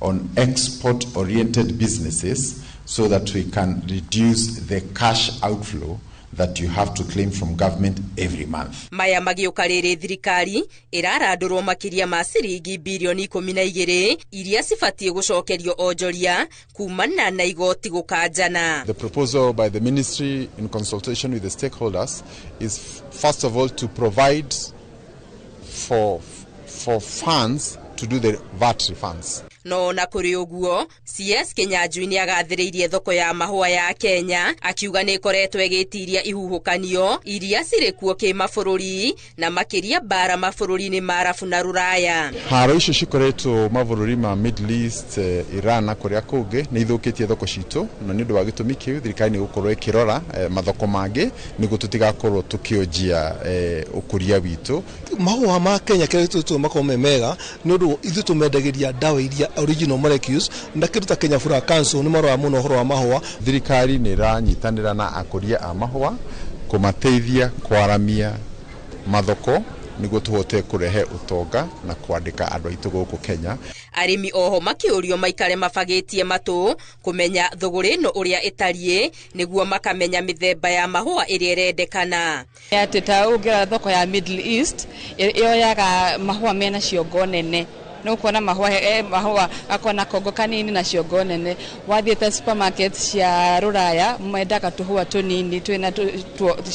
on export-oriented businesses so that we can reduce the cash outflow that you have to claim from government every month. Maya magĩũka rĩrĩ thirikari ĩrarandũrwo makĩria ma ciringi birioni 12 iria cibatiĩ gũcokerio onjoria kumana na igoti gũkanjana. The proposal by the ministry in consultation with the stakeholders is first of all to provide for funds to do the VAT refunds. No na kũrĩ ũguo, CS Kinyanjui nĩ agathĩrĩirie thoko ya mahũa ya Kenya akiuga nĩ ĩkoretwo ĩgĩtiria ihuhũkanio iria cirĩ kuo kĩmabũrũri na makĩria mbara mabũrũri-inĩ ma Arabu na Rũraya. Haro icio cikoretwo mabũrũri ma Middle East, Iran na kũrĩa kũngĩ nĩ ithũkĩtie thoko citũ, na nĩ ũndũ wa gĩtũmi kĩu thirikari nĩ gũkorwo ĩkĩrora mathoko mangĩ nĩguo tũtigakorwo tũkĩonjia ũkũria witũ. Mahũa ma Kenya kĩrĩa gĩtũtũ makorwo me mega nĩ ũndũ ithuĩ tũmendagĩria ndawa iria original molecules na kĩndũ ta Kenya Flower Council nĩ maroraga mũno ũhoro wa mahũa. Thirikari nĩ ĩranyitanĩra na akũria a mahũa kũmateithia kwaramia mathoko nĩguo tũhote kũrehe ũtonga na kwandĩka andũ aitũ gũkũ Kenya. Arĩmi oho makĩũrio maikare mabagĩtie matũ kũmenya thũgũrĩ ĩno ũrĩa ĩtariĩ nĩguo makamenya mĩthemba ya mahũa ĩrĩa ĩrendekana. Atĩ ta ũngĩrora thoko ya Middle East ĩyoyaga mahũa mena ciongo nene, no kuona mahũa akona kongo kanini na ciongo nene. Wathiĩte supermarket cia Rũraya mendaga tũhũa tũnini twĩna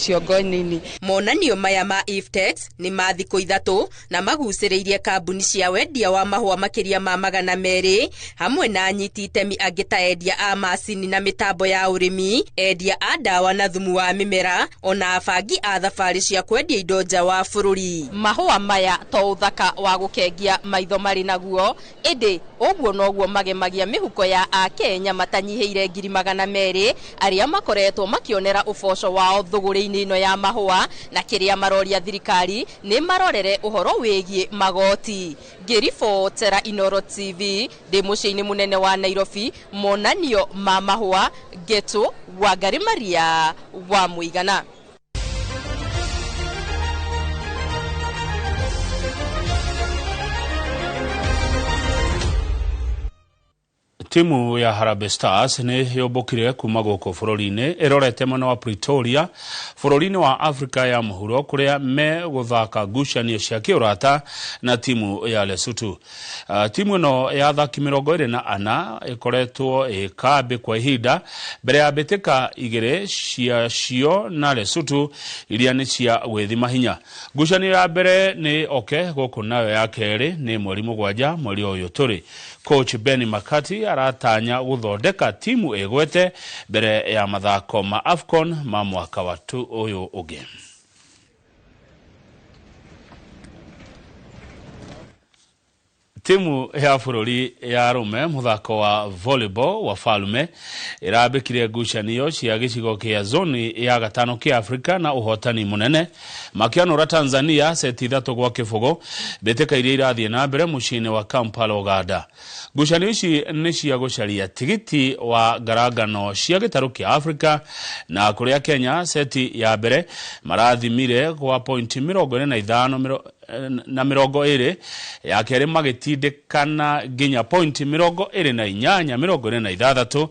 ciongo nini. Monanio maya ma IFTEX nĩ ma thikũ 3 na magucĩrĩirie kambuni cia wendia wa mahũa makĩria ma 200 hamwe na anyiti itemi angĩ ta endia a macini na mĩtambo ya ũrĩmi, endia a ndawa na thumu wa mĩmera ona abangi a thabarĩ cia kwendia indo nja wa bũrũri. Mahũa maya to ũthaka wa gũkengia maitho marĩ naguo, ĩndĩ ũguo noguo magemagia mĩhuko ya Akenya matanyihĩire 200,000 arĩa makoretwo makĩonera ũboco wao thũgũrĩ-inĩ ĩno ya mahũa, na kĩrĩa maroria thirikari nĩ marorere ũhoro wĩgiĩ magoti. Ngĩribotera Inooro TV ndĩ mũciĩ-inĩ mũnene wa Nairobi, monanio ma mahũa, Ngetu Wangari Maria wa Mũigana. Timu ya Harambee Stars nĩ yũmbũkire kuma gũkũ bũrũri-inĩ ĩrorete mwena wa Pretoria bũrũri-inĩ wa Afrika ya mũhuro kũrĩa megũthaka ngucanio cia kĩũrata na timu ya Lesotho. Timu ĩno ya athaki 24 ĩkoretwo ĩ kambĩ kwa ihinda mbere ya mbĩtĩka 2 ciacio na Lesotho iria nĩ cia gwĩthima hinya. Ngucanio ya mbere nĩ oke gũkũ nayo ya kerĩ nĩ mweri 7 mweri ũyũ tũrĩ. Coach Benny McCarthy aratanya gũthondeka timu ĩgwete mbere ya mathako ma AFCON ma mwaka wa ũyũ ũngĩ. Timu ya bũrũri ya arũme mũthako wa volleyball wa Falume ĩrambĩkire ngucanio cia gĩcigo kĩa zoni ya gatano kĩa Afrika na ũhotani mũnene makĩanũra Tanzania seti 3-0 mbĩtĩka iria irathiĩ na mbere mũciĩ-inĩ wa Kampala, Uganda. Ngucanio ici nĩ cia gũcaria tigiti wa ngarangano cia gĩtarũ kĩa Afrika, na kũrĩa Kenya seti ya mbere marathimire kwa pointi 45 na 20, ya kerĩ magĩtindĩkana nginya pointi 28 26,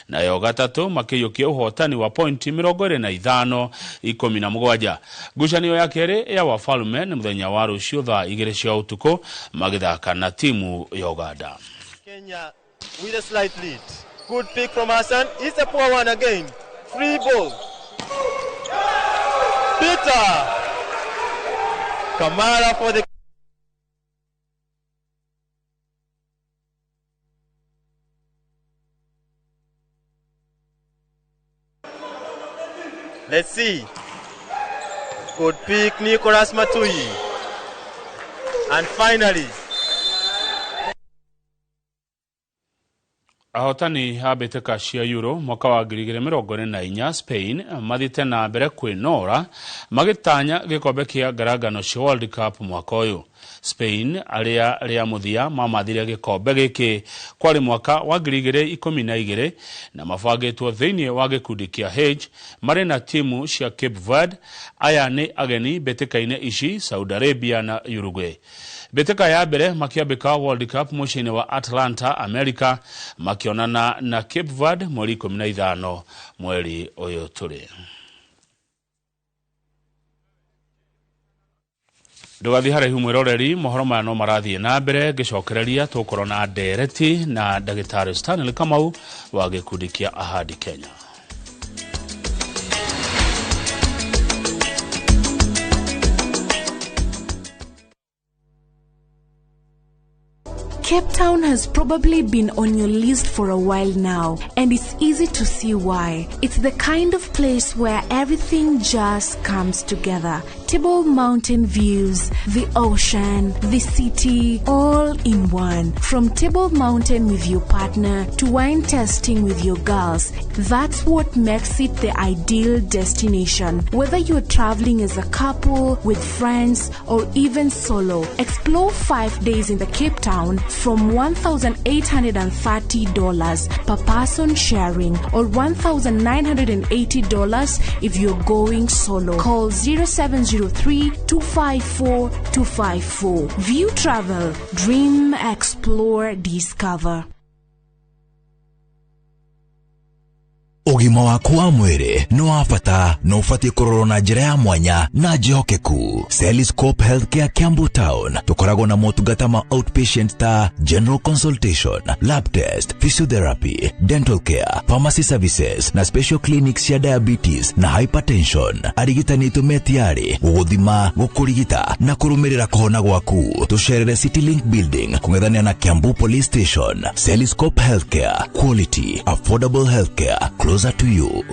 nayo gatatũ makĩiyũkia ũhotani wa pointi 25 17. Ngucanio ya kerĩ ya Wafalume nĩ mũthenya wa rũciũ thaa 2 cia ũtukũ magĩthaka na timu ya Uganda. Kenya with a slight lead. Good pick from Hassan. It's a poor one again. Free ball. Peter Kamara for the Let's see. Good pick, Nicholas Matui. And finally, ahotani a mbĩtĩka cia Euro mwaka wa 2024 Spain mathiĩte na mbere kwĩnora magĩtanya gĩkombe kĩa ngarangano cia World Cup mwaka ũyũ. Spain arĩa rĩa mũthia mamathire gĩkombe gĩkĩ kwarĩ mwaka wa 2012 na mabangĩtwo thĩinĩ wa gĩkundi kĩa H marĩ na timu cia Cape Verde. Aya nĩ ageni mbĩtĩka-inĩ ici Saudi Arabia na Uruguay. Mbĩtĩka ya mbere makĩambĩka World Cup mũciĩ-inĩ wa Atlanta, America, makĩonana na Cape Verde mweri 15 mweri ũyũ tũrĩ. Ndũgathiĩ haraihu mwĩroreri, mohoro maya no marathiĩ na mbere ngĩcokereria tũkorwo na ndereti na ndagĩtarĩ Stanley Kamau wa gĩkundi kĩa Ahadi Kenya. Cape Town has probably been on your list for a while now, and it's easy to see why. It's the kind of place where everything just comes together. Table Mountain views, the ocean, the city, all in one. From Table Mountain with your partner to wine tasting with your girls, that's what makes it the ideal destination. Whether you're traveling as a couple, with friends, or even solo, explore 5 days in the Cape Town from $1,830 per person sharing, or $1,980 if you're going solo. Call 0703 254 254. View Travel. Dream, explore, discover. Ũgima waku wa mwĩrĩ nĩ wa bata na ũbatiĩ kũrorwo na njĩra ya mwanya na njĩhokeku. Celiscope Healthcare Kiambu Town tũkoragwo na motungata ma outpatient ta general consultation, lab test, physiotherapy, dental care, pharmacy services na special clinics cia diabetes na hypertension. Arigitani aitũ me tayari gũgũthima, gũkũrigita na kũrũmĩrĩra kũhona gwaku. Tũcerere City Link Building kũng'ethanĩra na Kiambu Police Station. Celiscope Healthcare, quality, affordable healthcare closer to you.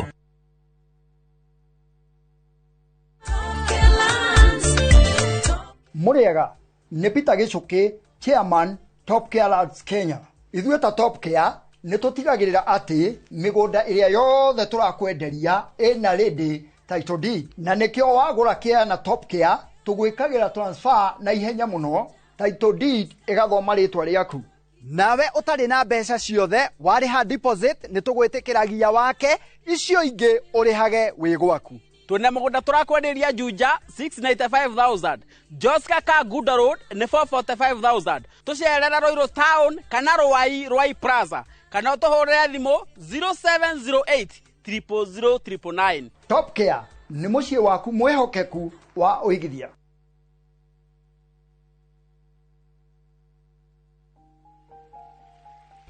Muriega nĩ Peter Gichuki, chairman Top Care Lands Kenya. Ithuĩ ta Top Care nĩ tũtigagĩrĩra atĩ mĩgũnda ĩrĩa yothe tũrakwenderia ĩna ready title deed, na nĩkĩo wagũra kĩa na Top Care tũgwĩkagĩra transfer na ihenya mũno, title deed ĩgathoma rĩtwa rĩaku. Nawe ũtarĩ na mbeca ciothe warĩha deposit nĩ tũgwĩtĩkĩragia wake, icio ingĩ ũrĩhage wĩ gwaku. Twĩna mũgũnda tũrakwenderia Juja 695,000, Joska Kangundo Road nĩ 445,000. Tũcerere Ruiru Town kana Ruai Ruai Plaza kana ũtũhũrĩre thimũ 0708 000 999. Top Care nĩ mũciĩ waku mwĩhokeku wa ũigithia.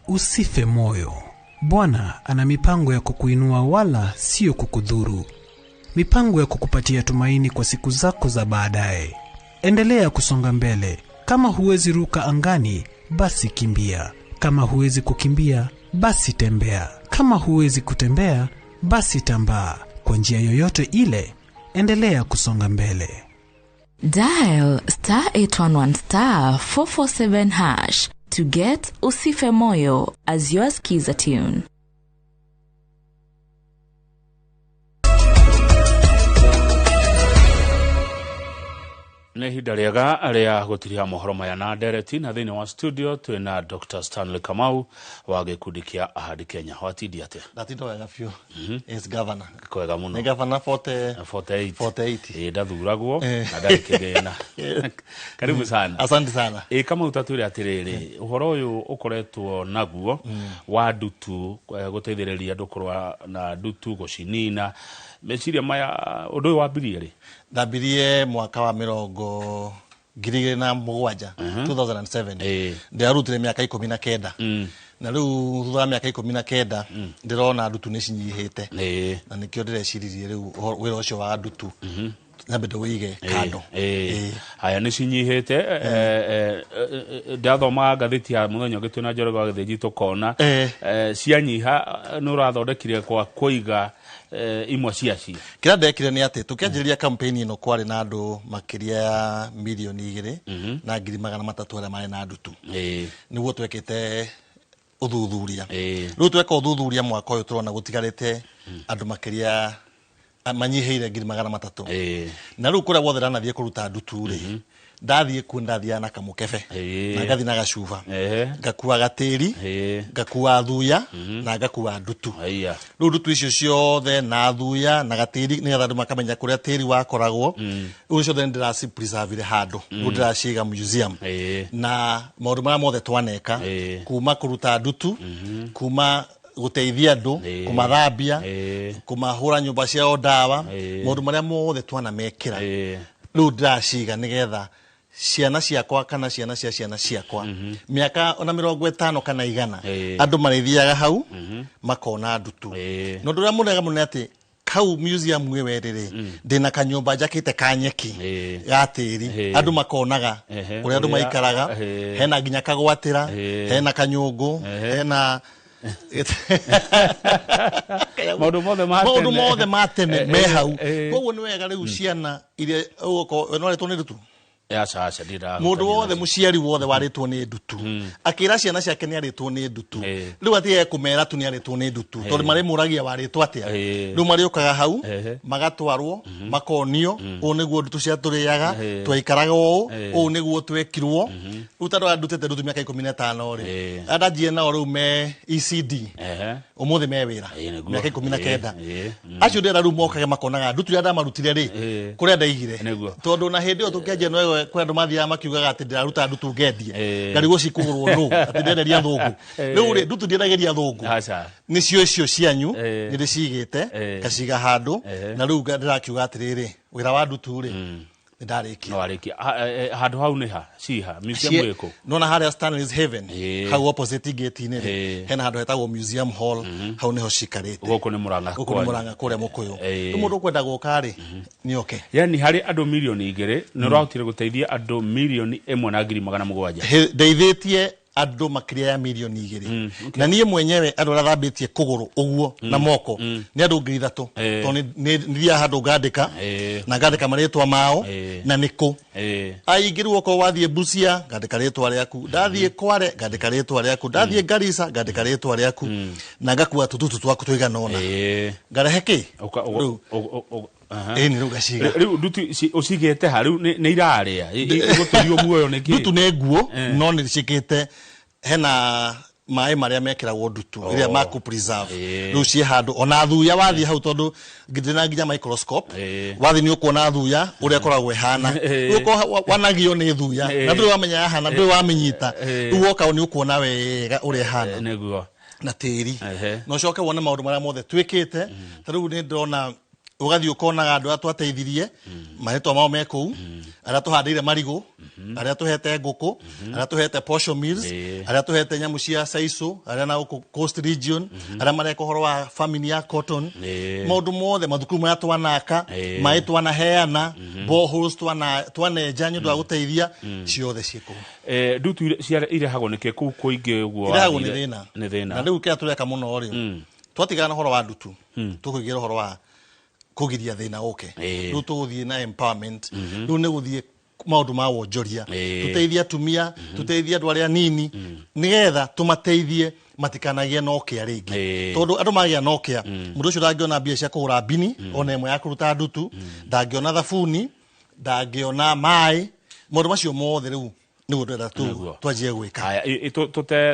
Usife moyo. Bwana ana mipango ya kukuinua wala sio kukudhuru. Mipango ya kukupatia tumaini kwa siku zako za baadaye. Endelea kusonga mbele. Kama huwezi ruka angani, basi kimbia. Kama huwezi kukimbia, basi tembea. Kama huwezi kutembea, basi tambaa. Kwa njia yoyote ile, endelea kusonga mbele. Dial star 811 star 447 hash to get Usife Moyo as your Skiza tune. Nä ihinda rĩega rĩa gũtiria mohoro maya na ndereti na thĩinĩ wa studio twĩna Dr. Stanley Kamau wa gĩkundi kĩa Ahadi Kenya. Watindia atĩa? Ndatinda wega biũ. Yes, governor. Kwega mũno. Nĩ governor 40 48. 48. Ĩ ndathuragwo na ndarĩ kĩgĩna. Karibu sana. Asante sana. Ĩ Kamau, tatwĩre atĩrĩrĩ, ũhoro ũyũ ũkoretwo naguo wa ndutu, gũteithĩrĩria andũ kũrũa na ndutu, gũcinina, meciria maya, ũndũ ũyũ wambirie rĩ? Ndambirie mwaka wa 2007, 2007. Ndĩrarutire mĩaka 19 na rĩu thutha wa mĩaka 19 ndĩrona ndutu nĩ cinyihĩte, na nĩkĩo ndĩreciririe rĩu wĩra ũcio wa ndutu nyambe ndĩwĩige kando. Haya, nĩ cinyihĩte. Ndathoma ngathĩti ya mũthenya ũngĩ twĩna Njoroge wa Gĩthĩnji tũkona cianyiha, nĩ ũrathondekire kwa kũiga imwe ciacio. Kĩrĩa ndekire nĩ atĩ tũkĩanjĩrĩria campaign ĩno kwarĩ na andũ makĩria ya 2,300,000 arĩa marĩ na ndutu. Nĩguo twekĩte ũthuthuria. Rĩu tweka ũthuthuria mwaka ũyũ tũrona gũtigarĩte andũ makĩria manyihĩire 300,000. Na rĩu kũrĩa guothe ndanathiĩ kũruta ndutu rĩ, ndathiĩ kuo ndathiaga na kamũkebe na ngathiĩ na gacuba, ngakua gatĩri, ngakua thuya na ngakua ndutu. Rĩu ndutu icio ciothe na thuya na gatĩri nĩgetha andũ makamenya kũrĩa tĩri wakoragwo, rĩu ciothe nĩndĩracipreservire handũ, rĩu ndĩraciiga museum. Na maũndũ marĩa mothe twaneka, kuma kũruta ndutu, kuma gũteithia andũ, kũmathambia, kũmahũra nyũmba ciao ndawa, maũndũ marĩa mothe twanamekĩra, rĩu ndĩraciga nĩgetha ciana ciakwa kana ciana cia ciana ciakwa mĩaka ona 50 kana 100 andũ marĩthiaga hau makona ndutu. Na ũndũ ũrĩa mũnene mũno nĩ atĩ hau museum ĩyo rĩ, ndĩna kanyũmba njakĩte ka nyeki ga tĩri, andũ makonaga ũrĩa andũ maikaraga, hena nginya kagwatĩra, hena kanyũngũ, hena maũndũ mothe ma maũndũ tene. Mothe ma tene me hau. Koguo nĩ wega rĩu ciana iria ũgũkorwo no arĩtwo nĩ ndutu. Aca, aca, ndira Mũndũ wothe, mũciari wothe warĩtwo nĩ ndutu akĩra ciana ciake nĩ arĩtwo nĩ ndutu, rĩu atige kũmera tu nĩ arĩtwo nĩ ndutu, tondũ marĩmũragia warĩtwo atĩa. Rĩu marĩũkaga hau magatwarwo makonio, ũũ nĩguo ndutu ciatũrĩaga, twaikaraga ũũ, ũũ nĩguo twekirwo. Rĩu tondũ arĩa ndutĩte ndutu mĩaka 15 rĩ, arĩa ndanjie nao rĩu me ECD, ũmũthĩ me wĩra mĩaka 19, acio ndĩrenda rĩu mokage makonaga ndutu iria ndamarutire rĩ, kũrĩa ndaigire, tondũ na hĩndĩ ĩyo tũkĩanjia no kwĩ andũ mathiaga makiugaga atĩ ndĩraruta ndutu ngendie, ngarigwo cikũgũrwo nũ, atĩ ndenderia thũngũ. Rĩu rĩ, ndutu ndiendagĩria thũngũ, nĩcio icio cianyu nĩ ndĩcigĩte ngaciga handũ, na rĩu ndĩrakiuga atĩrĩrĩ, wĩra wa ndutu rĩ, nĩ ndarĩkia. No arĩkia. Handũ hau nĩ ha ciha museum ĩkũ? Nona harĩa Stanley's Haven, hau opposite gate-inĩ rĩ, hena handũ hetagwo Museum Hall, hau nĩho cikarĩte. Gũkũ nĩ Mũrang'a? Gũkũ nĩ Mũrang'a kũrĩa Mũkũyũ. Rĩu mũndũ ũkwenda gũka rĩ, nĩ oke. Yani harĩ andũ 2 million nĩ ũrahotire gũteithia andũ 1,700,000? Ndeithĩtie andũ makĩria ya 2 million, na niĩ mwenyewe andũ arĩa thambĩtie kũgũrũ ũguo na moko nĩ andũ 3,000, tondũ nĩ thiaga handũ ngandĩka na ngandĩka marĩtwa mao na nĩ kũ. Aingĩ rĩu okorwo wathiĩ Busia ngandĩka rĩtwa rĩaku, ndathiĩ Kware ngandĩka rĩtwa rĩaku, ndathiĩ Garissa ngandĩka rĩtwa rĩaku, na ngakua tũtutu twaku tũigana ũna, ngarehe kĩ rĩu. Ĩni rĩu ngaciga. Rĩu ndutu ũcigĩte ha? Rĩu nĩ irarĩa igũtũrio muoyo nĩ kĩ? Ndutu nĩ nguo, no nĩ ciĩkĩte hena maĩ marĩa mekĩragwo ndutu ĩrĩa ma kũ preserve, rĩu ciĩ handũ. Ona thuya wathiĩ hau, tondũ ndĩna nginya microscope, wathiĩ nĩ ũkuona thuya ũrĩa ĩkoragwo ĩhana. Rĩu ũkorwo wanagio nĩ thuya na ndũrĩ wamenya yahana, ndũrĩ wamĩnyita, rĩu woka nĩ ũkuona wega ũrĩa ĩhana na tĩri, na ũcoke wone maũndũ marĩa mothe twĩkĩte. Ta rĩu nĩ ndĩrona ũgathiĩ ũkonaga andũ arĩa twateithirie, marĩtwa mao me kũu, arĩa tũhandĩire marigũ, arĩa tũhete ngũkũ, arĩa tũhete posho mills, arĩa tũhete nyamũ cia saico, arĩa na gũkũ Coast Region arĩa mareka ũhoro wa farming ya cotton, maũndũ mothe, mathukuru marĩa twanaka, maĩ twanaheana, boreholes twanenja nĩ ũndũ wa gũteithia, ciothe ciĩ kũu. Ndutu irehagwo nĩkĩ kũu kũingĩ ũguo? Irehagwo nĩ wathire? thĩna. Nĩ thĩna. Na rĩu kĩrĩa tũreka mũno rĩ, twatigana na ũhoro wa ndutu, tũkũingĩra ũhoro wa Kũgiria thĩna ũke. Rĩu tũgũthiĩ na empowerment. Rĩu nĩ gũthiĩ maũndũ ma wonjoria, tũteithie atumia, tũteithie andũ arĩa nini, nĩgetha tũmateithie matikanagĩe na ũkĩa rĩngĩ, tondũ andũ magĩa na ũkĩa, mũndũ ũcio ndangĩona mbia cia kũgũra mbini ona ĩmwe ya kũruta ndutu, ndangĩona thabuni, ndangĩona maĩ, maũndũ macio mothe rĩu nĩguo ndĩrenda twanjie gwĩka. Haya,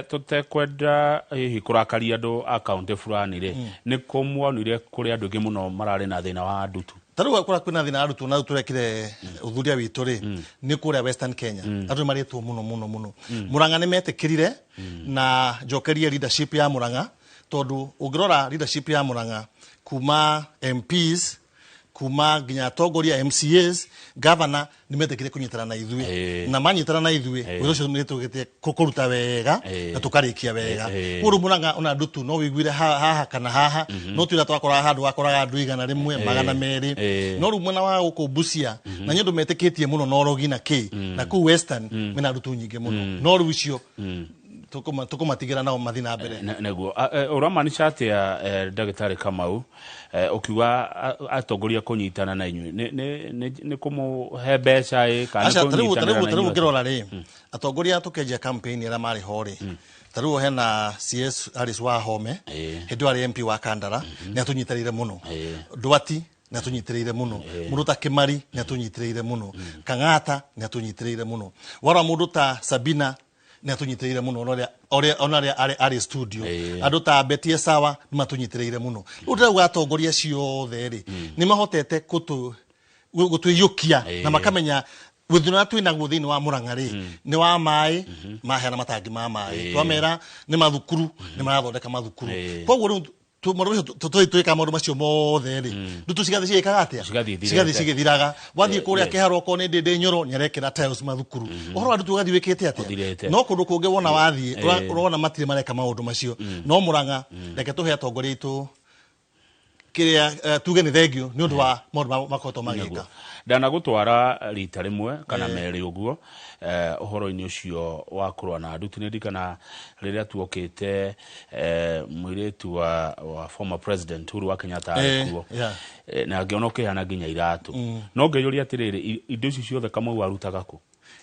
tũtekwenda hihi kũrakaria andũ a kaũntĩ fulani rĩ, nĩ kũ muonire kũrĩ andũ aingĩ mũno mararĩ na thĩna wa ndutu? Ta rĩu kũrĩa kwĩna thĩna wa ndutu, na rĩu tũrekire ũthuthuria witũ rĩ, nĩ kũrĩa Western Kenya. Andũ nĩ marĩtwo mũno mũno mũno. Murang'a nĩ metĩkĩrire, na njokerie leadership ya Murang'a, tondũ ũngĩrora leadership ya Murang'a, kuma MPs, kuma nginya atongoria MCAs, governor, nĩ metĩkĩrire kũnyitana na ithuĩ, na manyitana na ithuĩ, wĩra ũcio nĩ tũgĩte kũruta wega na tũkarĩkia wega. Koguo rĩu Murang'a ona ndutu no wĩiguire haha kana haha, no ti ũrĩa twakoraga handũ wakoraga andũ 100, 200. No rĩu mwena wa gũkũ Busia, na nĩ ũndũ metĩkĩtie mũno na ũrogi na kĩ, na kũu Western mena ndutu nyingĩ mũno, no rĩu icio tũkũmatigĩra nao mathiĩ na mbere. Nĩguo ũramaanisha atĩa, ndagĩtarĩ Kamau, ũkiuga atongoria kũnyitana na inyuĩ nĩ kũmũhe mbeca ĩ kana nĩ Aca, kũnyitanĩra tarĩu na inyuĩ? Ũngĩrora rĩ, atongoria tũkĩanjia campaign arĩa marĩ ho rĩ, tarĩu hena CS Alice Wahome, hĩndĩ ĩyo arĩ MP wa Kandara, nĩ atũnyitĩrĩire mũno. Ndwati nĩ atũnyitĩrĩire mũno. Mũndũ ta Kimari nĩ atũnyitĩrĩire mũno. Kang'ata nĩ atũnyitĩrĩire mũno. Warora mũndũ ta Sabina nĩ atũnyitĩrĩire mũno, ona ũrĩa arĩ studio. Andũ ta Betty Sawa nĩ matũnyitĩrĩire mũno. Rĩu ndĩrauga atongoria acio othe rĩ, nĩ mahotete gũtũiyũkia na makamenya gũthina twĩ naguo thĩinĩ wa Murang'a rĩ, nĩ wa maĩ, maheana matangi ma maĩ, twamera nĩ mathukuru, nĩ marathondeka mathukuru. Koguo rĩu maũndũ macio twĩka maũndũ macio mothe rĩ, ndutu cigathiĩ cigĩkaga atĩa? Cigathiĩ ithirĩte. Cigathiĩ cigĩthiraga. Wathiĩ kũrĩa Kĩharo, okorwo nĩ Ndĩndĩ Nyoro, nĩ arekĩra tiles mathukuru. Ũhoro wa ndutu ũgathiĩ wĩkĩte atĩa? Ũthirĩte. No kũndũ kũngĩ wona wathiĩ, ũrona matirĩ mareka maũndũ macio. No Murang'a, reke tũhe atongoria aitũ kĩrĩa, tuge nĩ thengio nĩ ũndũ wa maũndũ makoretwo magĩka. Ndanagũtwara rita rĩmwe kana merĩ ũguo, ũhoro-inĩ ũcio wa kũrũa na ndutu. Nĩ ndirikana rĩrĩa tuokĩte, mũirĩtu wa former president Uhuru wa Kenyatta arĩ kuo. Na ngĩona ũkĩheana nginya iratũ. No ngĩyũria atĩrĩrĩ, indo ici ciothe Kamau arutaga kũ?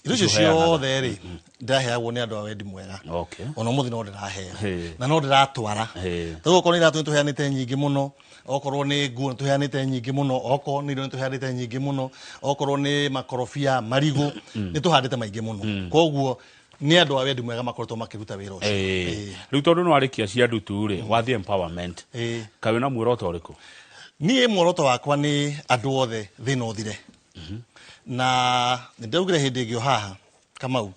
Indo icio Icio ũheanaga. ciothe rĩ, ndĩraheagwo nĩ andũ a wendi mwega. Ona ũmũthĩ no ndĩraheo na no ndĩratwara. Tarĩu okorwo nĩ iratũ nĩ tũheanĩte nyingĩ mũno, okorwo nĩ nguo nĩ tũheanĩte nyingĩ mũno, okorwo nĩ irio nĩ tũheanĩte nyingĩ mũno, okorwo nĩ makorobia, marigũ, nĩ tũhandĩte maingĩ mũno. Koguo nĩ andũ a wendi mwega makoretwo makĩruta wĩra ũcio. Rĩu tondũ nĩ warĩkia cia ndutu rĩ, wathiĩ empowerment, kaĩ wĩna muoroto ũrĩkũ? Niĩ muoroto wakwa nĩ andũ othe thĩna ũthire. Na nĩ ndaugire hĩndĩ ĩngĩ o haha Kamau,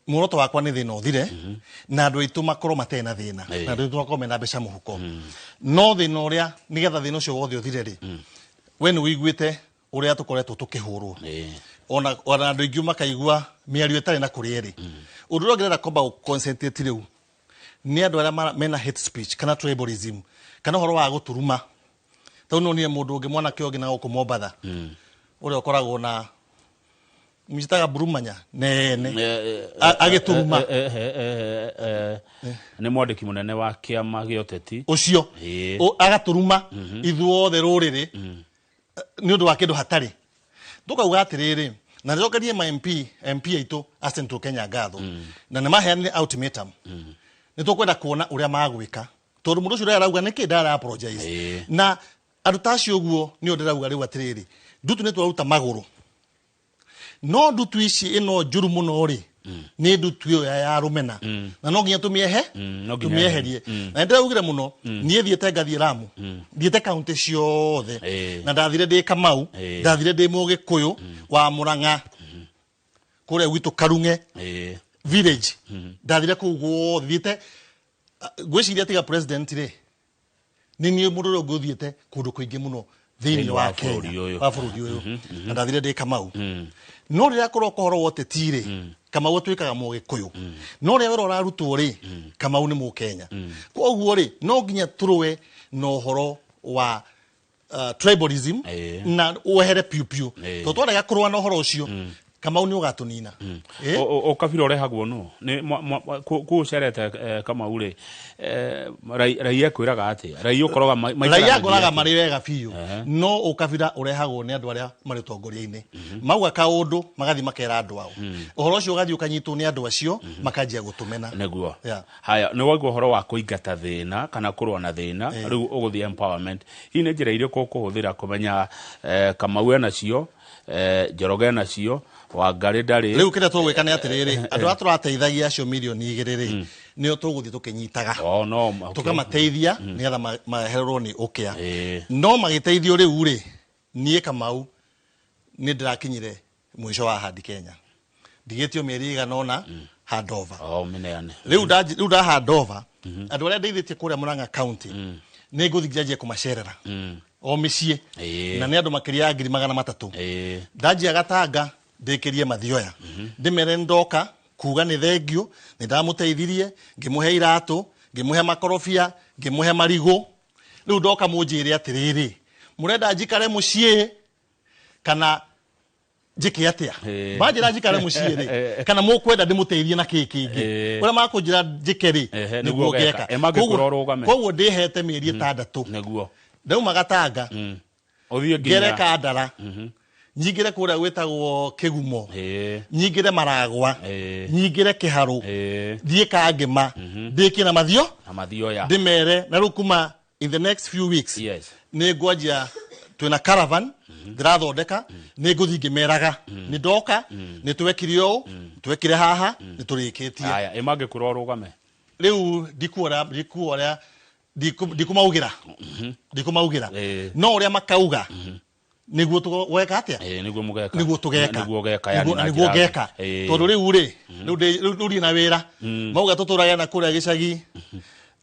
muoroto wakwa nĩ thĩna ũthire na andũ aitũ makorwo matarĩ na thĩna, na andũ aitũ makorwo mena mbeca mũhuko. No thĩna ũrĩa, nĩgetha thĩna ũcio wothe ũthire rĩ, we nĩ ũiguĩte ũrĩa tũkoretwo tũkĩhũrwo, ona andũ aingĩ makaigua mĩario ĩtarĩ na kũrĩa ĩrĩ. Ũndũ ũrĩa ũngĩrenda kwamba gũ-concentrate rĩu nĩ andũ arĩa mena hate speech kana tribalism kana ũhoro wa gũtũruma. Tondũ nonire mũndũ ũngĩ, mwanake ũngĩ na gũkũ Mombatha, ũrĩa ũkoragwo na mĩtaga mburumanya nene, agĩtũruma. Nĩ mwandĩki mũnene wa kĩama gĩa ũteti ũcio, agatũruma ithuothe rũrĩrĩ nĩ ũndũ wa kĩndũ hatarĩ. Tũkauga atĩrĩrĩ, na nĩcokerie ma MP, MP aitũ a Central Kenya ngatho, na nĩ maheanire ultimatum. Nĩ tũkwenda kuona ũrĩa magwĩka, tondũ mũndũ ũcio ũrĩa arauga nĩkĩ ndara apologize. Na andũ ta acio ũguo nĩo ndĩrauga rĩu atĩrĩrĩ, ndutu nĩ twaruta magũrũ, no ndutu ici ĩno njũru mũno rĩ, nĩ ndutu ĩyo ya rũmena, na no nginya tũmĩehe No nginya tũmĩeherie. Na nĩndĩraugire mũno, niĩ thiĩte ngathiĩ Lamu, thiĩte kaunti ciothe, na ndathire ndĩ Kamau, ndathire ndĩ Mũgĩkũyũ wa Murang'a kũrĩa gwitũ Karung'e village, ndathire kũu guothe thiĩte. Ngwĩciria tiga president rĩ, nĩ niĩ mũndũ ũrĩa ũngĩ ũthiĩte kũndũ kũingĩ mũno thĩinĩ Thĩinĩ wa wa bũrũri Kenya, ũyũ. wa bũrũri ũyũ, na ndathire ndĩ Kamau. No rĩrĩa kũroka ũhoro wa ũteti rĩ, Kamau atuĩkaga Mũgĩkũyũ, no rĩrĩa wĩra ũrarutwo rĩ, Kamau nĩ Mũkenya. Koguo rĩ, no nginya tũrũe na ũhoro wa tribalism na wehere piũ piũ, tondũ twarega kũrũa na ũhoro ũcio, Kamau nĩ ũgatũnina. Ũkabira ũrehagwo no nĩ kũu ũcerete Kamau rĩ, raia kwĩraga atĩa? Raia ũkoraga raia ngoraga marĩ wega biũ, no ũkabira ũrehagwo nĩ andũ arĩa marĩ ũtongoria-inĩ. Mauga kaũndũ magathiĩ makera andũ ao, ũhoro ũcio ũgathiĩ ũkanyitwo nĩ andũ acio makanjia gũtũmena. Nĩguo. Haya, nĩ waigua ũhoro wa kũingata thĩna kana kũrũa na thĩna, rĩu ũgũthiĩ empowerment. Hihi nĩ njĩra irĩkũ ũkũhũthĩra kũmenya Kamau enacio, Njoroge enacio, Wangari ndarĩ? Rĩu kĩrĩa tũgwĩka nĩ atĩrĩrĩ, andũ arĩa tũrateithagia acio 2 million rĩ, nĩo tũgũthiĩ tũkĩnyitaga, tũkamateithia nĩgetha mahererwo nĩ ũkĩa. No magĩteithio rĩu rĩ, niĩ Kamau nĩ ndĩrakinyire mũico wa Ahadi Kenya, ndigĩtio mĩeri ĩigana ũna handover. Rĩu nda handover, andũ arĩa ndeithĩtie kũrĩa Murang'a County nĩ ngũthiĩ njanjie kũmacerera o mĩciĩ, na nĩ andũ makĩria ya 300,000. Ndanjia Gatanga ndĩkĩrie Mathioya, ndĩmere ndoka kuga nĩ thengio, nĩ ndamũteithirie, ngĩmũhe iratũ, ngĩmũhe makorobia, ngĩmũhe marigũ. Rĩu ndoka mũnjĩre atĩrĩrĩ, mũrenda njikare mũciĩ kana njĩke atĩa? Manjĩra njikare mũciĩ rĩ, kana mũkwenda ndĩmũteithie na kĩ kĩngĩ? Ũrĩa makũnjĩra njĩke rĩ, nĩguo ngeka. Koguo ndĩhete mĩeri 6. Ndauma Gatanga, ngere Kandara, nyingĩre kũrĩa gwĩtagwo Kĩgumo, nyingĩre Maragwa, nyingĩre Kĩharũ, thiĩ Kangĩma, ndĩkie na Mathio na Mathioya, ndĩmere na rĩu kuma in the next few weeks nĩ ngwanjia, twĩna caravan ndĩrathondeka, nĩ ngũthiĩ ngĩmeraga nĩ ndoka, nĩ twekire ũũ, twekire haha, nĩ tũrĩkĩtie. Haya, ĩ mangĩkwĩra ũrũgame? Rĩu ndikuora ndikuora ndikumaugĩra, ndikumaugĩra, no ũrĩa makauga nĩguo tũgweka atĩa. Nĩguo mũgeka. Nĩguo tũgeka. Nĩguo ũgeka, yani na nĩguo njĩra- ngeka, tondũ rĩu rĩ, rĩu ndirĩ na wĩra. Mauga tũtũrage na kũrĩa gĩcagi,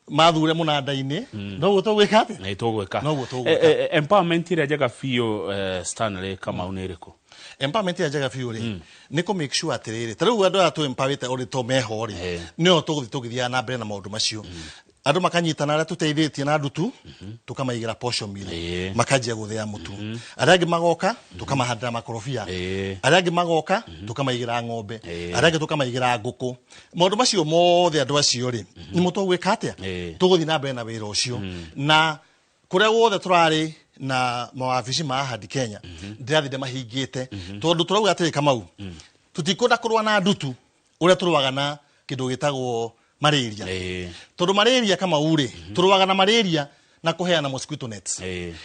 mathure mũnanda-inĩ, noguo tũgwĩka atĩa. Nĩ tũgwĩka. Noguo tũgwĩka. Empowerment ĩrĩa njega biũ, Stanley Kamau, nĩ ĩrĩkũ? Empowerment ĩrĩa njega biũ rĩ, nĩ kũ make sure atĩrĩrĩ, ta rĩu andũ aya tũ empowerĩte ũrĩ to meho rĩ, nĩo tũgũthiĩ tũgĩthiaga na mbere na maũndũ macio. Andũ makanyitana, arĩa tũteithĩtie na ndutu tũkamaigĩra posho mill, makanjia gũthĩa mũtu. Arĩa angĩ magoka tũkamahandĩra makorobia. Arĩa angĩ magoka tũkamaigĩra ng'ombe. Arĩa angĩ tũkamaigĩra ngũkũ. Maũndũ macio mothe, andũ acio rĩ, nĩmo tũgwĩka atĩa, tũgũthiĩ na mbere na wĩra ũcio. Na kũrĩa guothe tũrarĩ na mawabici ma Ahadi Kenya, ndĩrathiĩ ndĩmahingĩte, tondũ tũrauga atĩrĩ, Kamau, tũtikwenda kũrũa na ndutu ũrĩa tũrũaga na kĩndũ gĩtagwo malaria, tondũ malaria, Kamau rĩ, tũrũaga na malaria na kũheana mosquito nets,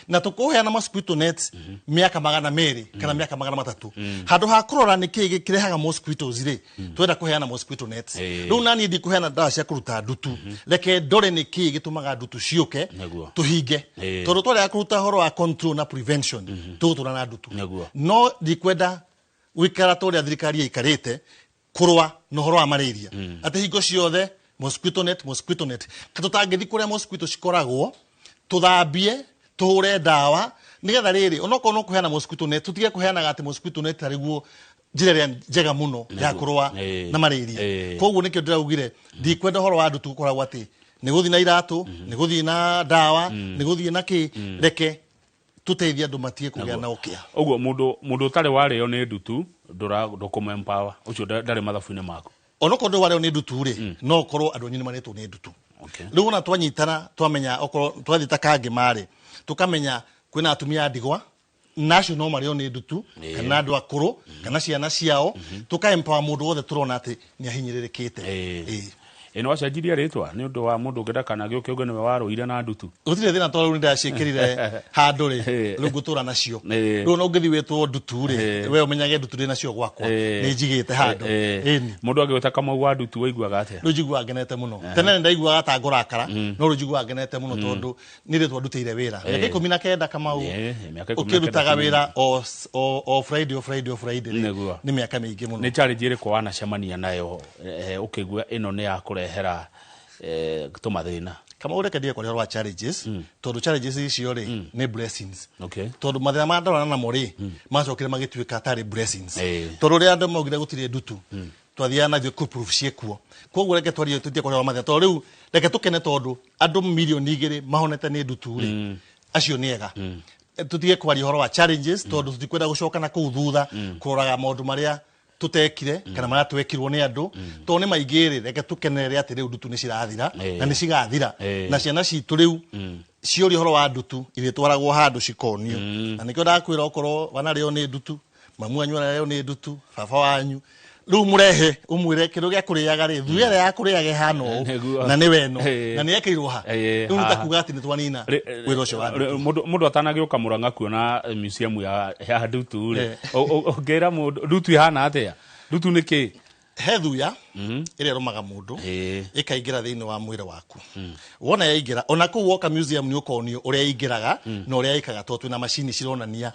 na tũkũheana mosquito nets mĩaka 200 kana mĩaka 300, handũ ha kũrora nĩ kĩĩ kĩrehaga mosquitoes rĩ, twenda kũheana mosquito nets. Rĩu naniĩ ndikũheana ndawa cia kũruta ndutu, reke ndore nĩ kĩĩ gĩtũmaga ndutu ciũke, tũhinge, tondũ twarega kũruta ũhoro wa control na prevention, tũgũtũra na ndutu. No ndikwenda gũikara ta ũrĩa thirikari ĩikarĩte kũrũa na ũhoro wa malaria, atĩ hingo ciothe mosquito net, mosquito net. Ka tũtangĩthi kũrĩa mosquito cikoragwo, tũthambie, tũhũre ndawa, nĩgetha rĩrĩ onokorwo no kũheana mosquito net, tũtige kũheanaga atĩ mosquito net tarĩguo njĩra ĩrĩa njega mũno ya kũrũa na malaria. Koguo nĩkĩo ndĩraugire ndikwenda ũhoro wa ndutu gũkoragwo atĩ nĩ gũthiĩ na iratũ, nĩ gũthiĩ na ndawa, nĩ gũthiĩ na kĩ. Reke tũteithie andũ matige kũgĩa na ũkĩa. Ũguo mũndũ ũtarĩ warĩo nĩ ndutu ndũkũmũ empower, ũcio ndarĩ mathabu-inĩ maku? Onokorwo ndũrĩ warĩo nĩ ndutu rĩ, no ũkorwo andũ anyu nĩ marĩtwo nĩ ndutu. Rĩu ona twanyitana, twamenya okorwo twathiĩ ta Kangĩma rĩ, tũkamenya kwĩna atumia a ndigwa, na acio no marĩo nĩ ndutu, kana andũ akũrũ, kana ciana ciao, tũka empower mũndũ wothe tũrona atĩ nĩ ahinyĩrĩrĩkĩte. Ĩ nĩ wacenjirie rĩtwa nĩ ũndũ wa mũndũ ũngĩ ndakanagĩũke ũge nĩwe warũire na ndutu? Gũtirĩ thĩna, tondũ rĩu nĩndaciĩkĩrire handũ rĩ, rĩu ngũtũra nacio. Rĩu ona ũngĩthiĩ wĩtwo ndutu rĩ, we ũmenyage ndutu ndĩ nacio gwakwa, nĩ njigĩte handũ. Ĩni. Mũndũ agĩgwĩta Kamau wa ndutu waiguaga atĩa? Rĩu njiguaga ngenete mũno. Tene nĩ ndaiguaga ta ngũrakara, no rĩu njiguaga ngenete mũno, tondũ nĩ rĩtwa ndutĩire wĩra mĩaka 19, Kamau. Mĩaka 19. Ũkĩrutaga wĩra o Friday, o Friday, o Friday rĩ, nĩ mĩaka mĩingĩ mũno. Nĩ challenge ĩrĩkũ wanacemania nayo, ũkĩigua ĩno nĩ ya kũrehera tũmathĩna? Kamau, reke ndige kwaria ũhoro wa challenges, tondũ challenges icio rĩ, nĩ blessings, tondũ mathĩna marĩa ndarora namo rĩ, macokire magĩtuĩka tarĩ blessings, tondũ rĩrĩa andũ maugire gũtirĩ ndutu, twathiaga na ithuĩ proof ciĩkuo. Koguo reke twarie, tũtige kwaria ũhoro wa mathĩna, tondũ rĩu reke tũkene, tondũ andũ 2 million mahonete nĩ ndutu rĩ, acio nĩ ega. Tũtige kwaria ũhoro wa challenges, tondũ tũtikwenda gũcoka na kũu thutha kũroraga maũndũ marĩa tutekire kana maria twekirwo ni andu to ni maingi ri reke tukenerere ati riu ndutu ni cirathira na ni cigathira na ciana citu riu ciũria ũhoro wa ndutu irĩtwaragwo handũ cikonio na nĩkĩo ndakwĩra okorwo wanarĩo nĩ ndutu mamu wanyu ararĩo nĩ ndutu baba wanyu rĩu mũrehe ũmwĩre kĩndũ gĩa kũrĩaga rĩ thuya ĩrĩa ya kũrĩaga ĩhana ũũ na nĩ weno na nĩ yekĩirwo ha rĩu nĩ ta kuga atĩ nĩ twanina wĩra ũcio wa ndutu. Mũndũ atanagĩũka Mũrang'a kuona museum ya ndutu rĩ, ũngĩra mũndũ ndutu ĩhana atĩa? Ndutu nĩ kĩ? He thuya ĩrĩa ĩrũmaga mũndũ ĩkaingĩra thĩinĩ wa mwĩrĩ waku. Wona yaingĩra ona kũu woka museum nĩ ũkonio ũrĩa ĩingĩraga na ũrĩa ĩkaga tondũ twĩna macini cironania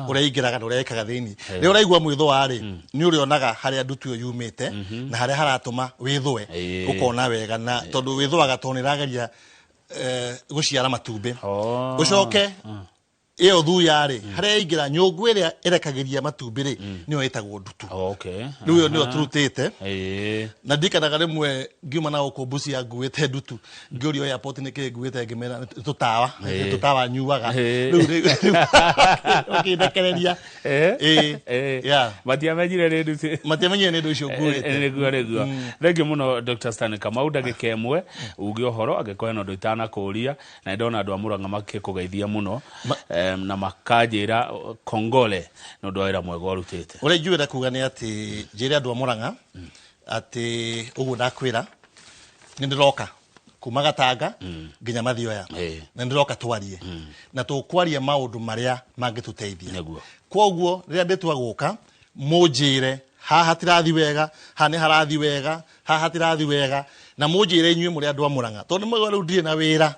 ũrĩa ĩingĩraga na ũrĩa ĩkaga thĩinĩ. Rĩrĩa ũraigua mwĩthũa rĩ nĩ ũrĩonaga harĩa ndutu ĩyo yumĩte na harĩa haratũma wĩthũe ũkona wega na tondũ wĩthũaga tondũ nĩ ĩrageria gũciara matumbĩ. Ũcoke ĩyo thuya rĩ harĩa yaingĩra nyũngũ ĩrĩa ĩrekagĩria matumbĩ rĩ nĩyo ĩtagwo ndutu. Rĩu ĩyo nĩyo tũrutĩte na ndirikanaga rĩmwe ngiuma na gũkũ Busia nguĩte ndutu ngĩũrio airport nĩkĩ nguĩte ngĩmera tũtawa tũtawa nyuaga rĩu ũkĩndekereria. Matiamenyire nĩ ndutu, matiamenyire nĩ ndũ icio nguĩte. Nĩguo nĩguo. Thengiũ mũno Dr. Stanley Kamau ndagĩka ĩmwe uge ũhoro angĩkorwo hena ũndũ itanakũria na nĩndona andũ a Mũrang'a makĩkũgeithia mũno na makanjĩra kongole nĩ ũndũ wa wĩra mwega ũrutĩte. Ũrĩa ingiuga kuga nĩ atĩ njĩre andũ a Mũrang'a atĩ ũguo ndakwĩra nĩ ndĩroka kuma Gatanga nginya Mathioya na ndĩroka twarie na tũkwaria maũndũ marĩa mangĩtũteithia. Kwoguo rĩrĩa ndĩtua gũka mũnjĩre haha hatirathi wega, haha nĩ harathi wega, haha hatirathi wega, na mũnjĩre inyuĩ mũrĩ andũ a Mũrang'a tondũ nĩ rĩu ndirĩ na wĩra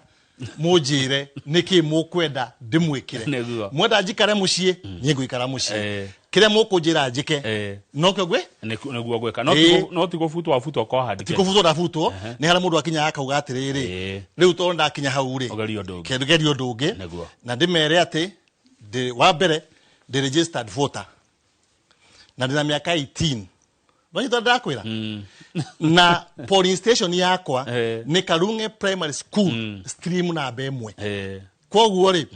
mũnjĩre nĩkĩ mũkwenda ndĩmwĩkĩre. Mwenda njikare mũciĩ niĩ ngũikara mũciĩ, kĩrĩa mũkũnjĩra njĩke nokĩo ngwĩ nĩguo gwĩka no ti gũbutwo wabutwo kwa handike ti kũbutwo ndabutwo nĩ harĩa mũndũ akinyaga akauga atĩrĩrĩ rĩu tondũ ndakinya hau rĩ geria ũndũ ũngĩ na ndĩmere atĩ wa mbere ndĩ registered voter na ndĩna mĩaka 18 nonyita ndakwĩra na polling station yakwa nĩ Karung'e Primary School stream namba 1. Kwoguo rĩ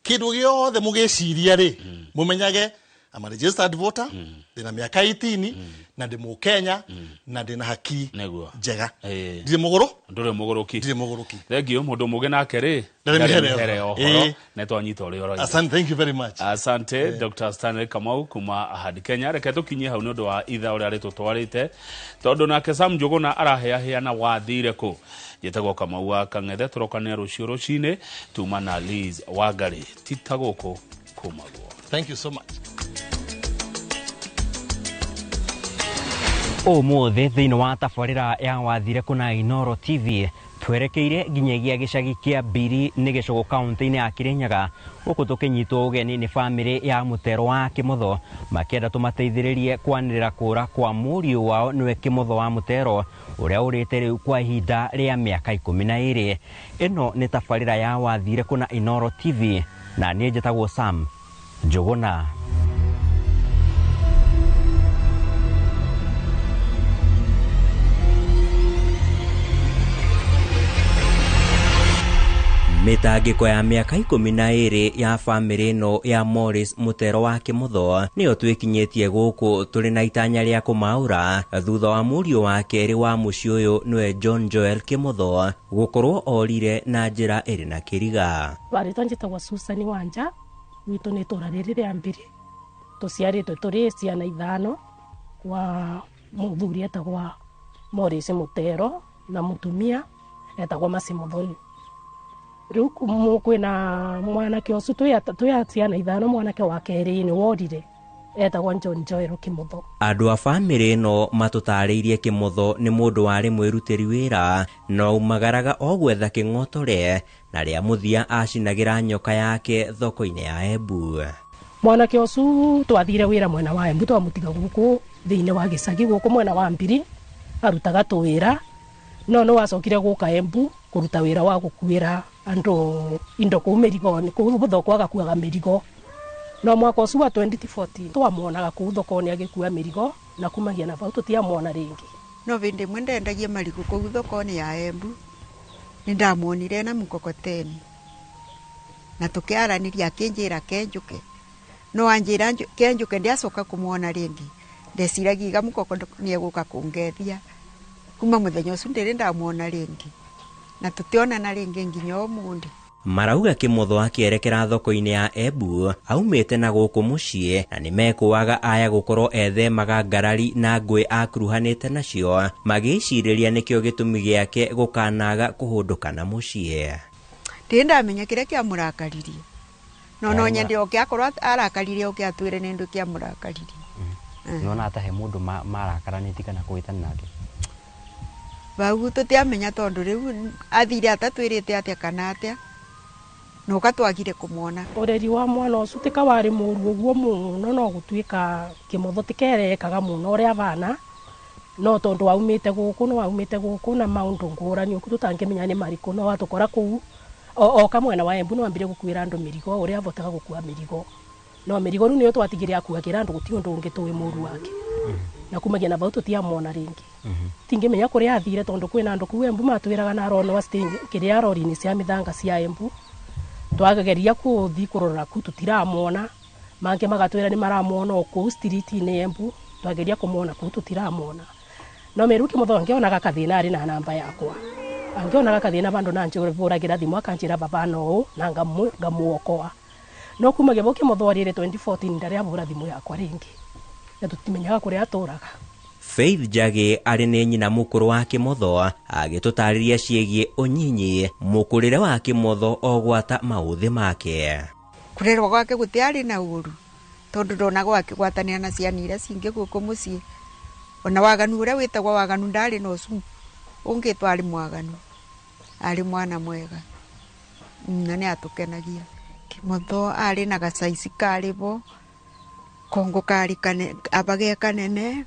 kĩndũ gĩothe mũgĩciria rĩ mũmenyage I'm a registered voter ndĩna mĩaka 18 na ndĩ mũkenya na ndĩna haki njega ndirĩ mũgũrũ ndũrĩ mũgũrũki ndirĩ mũgũrũki. Thengiũ mũndũ mũgĩ nake rĩ ndarĩ mĩhere ya ũhoro na twanyita ũrĩa ũroiga. Asante, thank you very much. Asante Dr. Stanley Kamau kuma Ahadi Kenya. Reke tũkinyie hau nĩ ũndũ wa ithaa ũrĩa rĩtũtwarĩte tondũ nake Sam Njũgũna araheaheana wathire kũ. Njĩtagwo Kamau wa Kang'ethe tũrokane rũciũ rũcinĩ tuma na Liz Wangari tita gũkũ kumagwo. Thank you so much. Ũmũthĩ thĩinĩ wa tabarĩra ya wathire kũna Inooro TV twerekeire nginyagia gĩcagi kĩa Mbiri nĩ Gĩcũgũ kaunti-inĩ ya Kĩrĩnyaga gũkũ tũkĩnyitwo ũgeni nĩ bamĩrĩ ya Mũtero wa Kĩmotho makĩenda tũmateithĩrĩrie kwanĩrĩra kũra kwa mũriũ wao nĩwe Kĩmotho wa Mũtero ũrĩa ũrĩte rĩu kwa ihinda rĩa mĩaka 12. Ĩno nĩ tabarĩra ya wathire kũna Inooro TV na niĩ njĩtagwo Sam Njũgũna. Mĩtangĩko ya mĩaka 12 ya bamĩrĩ ĩno ya Morris Mũtero wa Kĩmotho nĩyo twĩkinyĩtie gũkũ tũrĩ na itanya rĩa kũmaũra thutha wa mũriũ wa kerĩ wa mũciĩ ũyũ nĩwe John Joel Kĩmotho gũkorwo orire na njĩra ĩrĩ na kĩriga. Warĩtwa njĩtagwo Susan Wanja gwitũ nĩ itũũra rĩrĩ rĩa Mbiri tũciarĩtwo tũrĩ ciana 5 kwa mũthuri etagwo Morris Mũtero na mũtumia etagwo Mercy Muthoni. Rĩu kwĩna mwanake ũcio twĩ ciana 5 mwanake wa kerĩ nĩ worire etagwo John Joel Kĩmotho. Andũ a bamĩrĩ ĩno matũtarĩirie Kĩmotho nĩ mũndũ warĩ mwĩrutĩri wĩra na aumagaraga o gwetha kĩng'otore na rĩa mũthia acinagĩra nyoka yake thoko-inĩ ya Embu. Mwanake ũcio twathire wĩra mwena wa Embu twamũtiga gũkũ thĩinĩ wa gĩcagi gũkũ mwena wa Mbiri arutaga tũwĩra no nĩ wacokire gũka Embu kũruta wĩra wa gũkuĩra andũ indo kũu mĩrigo kũu thoko agakuaga mĩrigo no mwaka ũcio wa 2014 twamuonaga kũu thoko-inĩ agĩkua mĩrigo na kumagia na bau tũtiamuona rĩngĩ. No vĩndĩ ĩmwe ndendagia marigũ kũu thoko-inĩ ya Embu nĩ ndamuonire na mkokoteni na tũkĩaranĩria akĩnjĩra kenjũke no anjĩra kenjũke ndiacoka kũmuona rĩngĩ Ndeciragia iga mukoko nieguka kungethia kuma muthenya ucio ndiri ndamwona ringi na tutionana ringi nginya umuthi. Marauga Kimotho akierekera thoko-inĩ ya Embu aumĩte na gũkũ mũciĩ na nĩmekũaga aya gũkorwo ethemaga ngarari na ngũĩ akuruhanĩte nacio magĩcirĩria nĩkĩo gĩtũmi gĩake gũkanaga kũhũndũka na mũciĩ. Ndĩ ndamenya kĩrĩa kĩamũrakaririe no nyende oke akorwo arakaririe oke atwĩre nĩ ndũ kĩamũrakaririe. Nĩwona ata he mũndũ marakaranĩtie kana kũhĩtana nake? Bau tũtiamenya tondũ rĩu athire atatwĩrĩte atĩa kana atĩa no katwagire kumwona. Ureri wa mwana ucio ti kawari mũru ũguo mũno no gũtuĩka Kimotho ti kerekaga mũno ũrĩa bana no tondũ aumĩte gũkũ no aumĩte gũkũ na maũndũ ngũrani ũguo tũtangĩmenya nĩ marĩkũ no watũkora kũu o kamwena wa Embu no ambire gũkuĩra andũ mĩrigo ũrĩa avotaga gũkua mĩrigo no mĩrigo rĩu nĩyo twatigire akuagĩra andũ gũtirĩ ũndũ ũngĩ tũĩ mũru wake na kumagia na vau tũtiamwona rĩngĩ. Tingĩmenya kũrĩa athire tondũ kwĩna andũ kũu Embu matwĩraga na aronwa stage kĩrĩa rori-inĩ cia mĩthanga cia Embu twageria kuthi kurora ku tutiramwona mangĩ magatwĩra nĩ maramwona o kũu street-inĩ Embu twageria kũmwona kũu tutiramwona no meru Kimotho angĩonaga kathĩna arĩ na namba yakwa angĩonaga kathĩna bandũ na njũragira thimũ akanjĩra baba no ũũ na ngamuokoa no kumagia vau Kimotho arĩre 2014 ndarĩ abũra thimũ yakwa rĩngĩ na tũtimenyaga kũrĩa atũraga. Faith Njagi arĩ nĩ nyina mũkũrũ wa Kimotho agĩtũtarĩria ciĩgiĩ ũnyinyi mũkũrĩre wa Kimotho o gwata maũthĩ make. Kũrerwo gwake gũtiarĩ na ũru tondũ ndonagwo akĩgwatanĩra na ciana iria cingĩ gũkũ mũciĩ ona waganu ũrĩa wĩtagwo waganu ndarĩ na ũcu ũngĩtwo arĩ mwaganu arĩ mwana mwega na nĩ atũkenagia. Kimotho arĩ na gacaici karĩ bo kongo karĩ abage kanene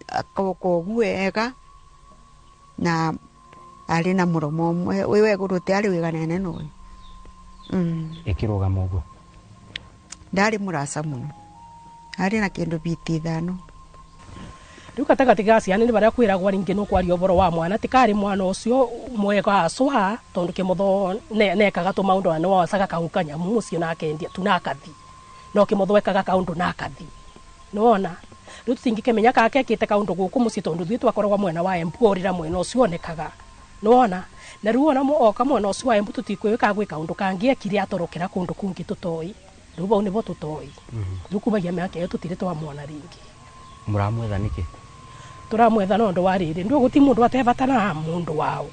akoguo wega na arĩ na mũromo ũmwe wĩ wegũrũ tiarĩ wĩganene na ũyũ. Ĩkĩrũgama ũguo ndarĩ mũraca mũno arĩ na kĩndũ biti 5. Rĩu gatagatĩ ga ciana nĩ barĩa kwĩragwo rĩngĩ nĩ ũkwaria ũhoro wa mwana ti karĩ mwana ũcio mwega acwa tondũ Kimotho nekaga tũmaũndũ na nĩwocaga kau kanyamũ mũciĩ na akendia tu na akathi no Kimotho ekaga kaũndũ na akathi nĩwona rĩu tũtingĩkĩmenya kana kekĩte kaũndũ gũkũ mũciĩ tondũ ithuĩ twakoragwo mwena wa Embu orĩra mwena ũcio onekaga nĩwona na rĩu ona oka mwena ũcio wa Embu tũtikũĩ kana gwĩ kaũndũ kangĩ ekire atorokera kũndũ kũngĩ tũtoĩ rĩu vau nĩvo tũtoĩ rĩu kumagia mĩaka ĩyo tũtirĩ twamwona rĩngĩ. Mũramwetha nĩkĩ? Tũramwetha na ũndũ wa rĩrĩ ndũ gũti mũndũ atebata na mũndũ wao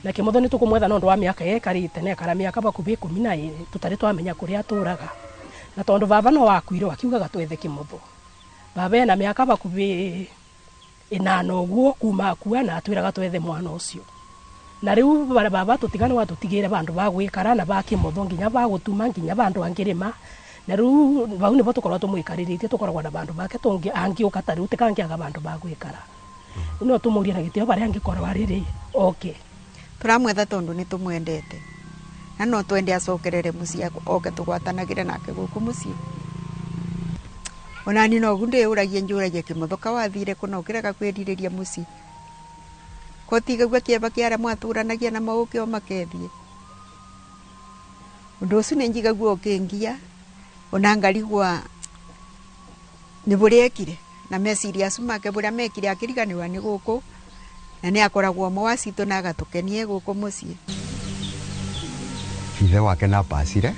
na Kimotho nĩ tũkũmwetha na ũndũ wa mĩaka yekarĩte nekara mĩaka bakubĩ 12 tũtarĩ twamenya kũrĩa atũraga na tondũ baba no wakuire akiugaga twethe Kimotho baba ena mĩaka bakubĩ 8 ũguo kuma akua na atwĩraga twethe mwana ũcio na rĩu baba tũtigane watũtigĩre bandũ ba gwĩkara na ba Kimotho nginya ba gũtuma nginya bandũ angĩrĩma na rĩu vau nĩvo tũkoragwo tũmũikarĩrĩtie tũkoragwo na bandũ bake tũngĩ angĩũka ta rĩu tĩkangĩaga bandũ ba gwĩkara no tũmũrie na gĩtĩo barĩa angĩkorwo arĩ rĩ oke. Tũramwetha tondũ nĩ tũmwendete na no twende acokerere mũciĩ oke tũgwatanagĩre nake gũkũ mũciĩ. Ona niĩ no ũguo ndĩyũragia njũragia Kimotho kawathire kũ na ũkĩrega kwĩrirĩria mũciĩ kotigagua kĩeva kĩa arĩa mwatũranagia na maũke o makethie ũndũ ũcio nĩ njigagua ũkĩngia ona ngarigwa nĩ bũrĩa ekire na meciria acio make bũrĩa mekire akĩriganĩrwa nĩ gũkũ na nĩ akoragwo ũmwe wa citũ na agatũkenie gũkũ mũciĩ. Ithe wake na pacire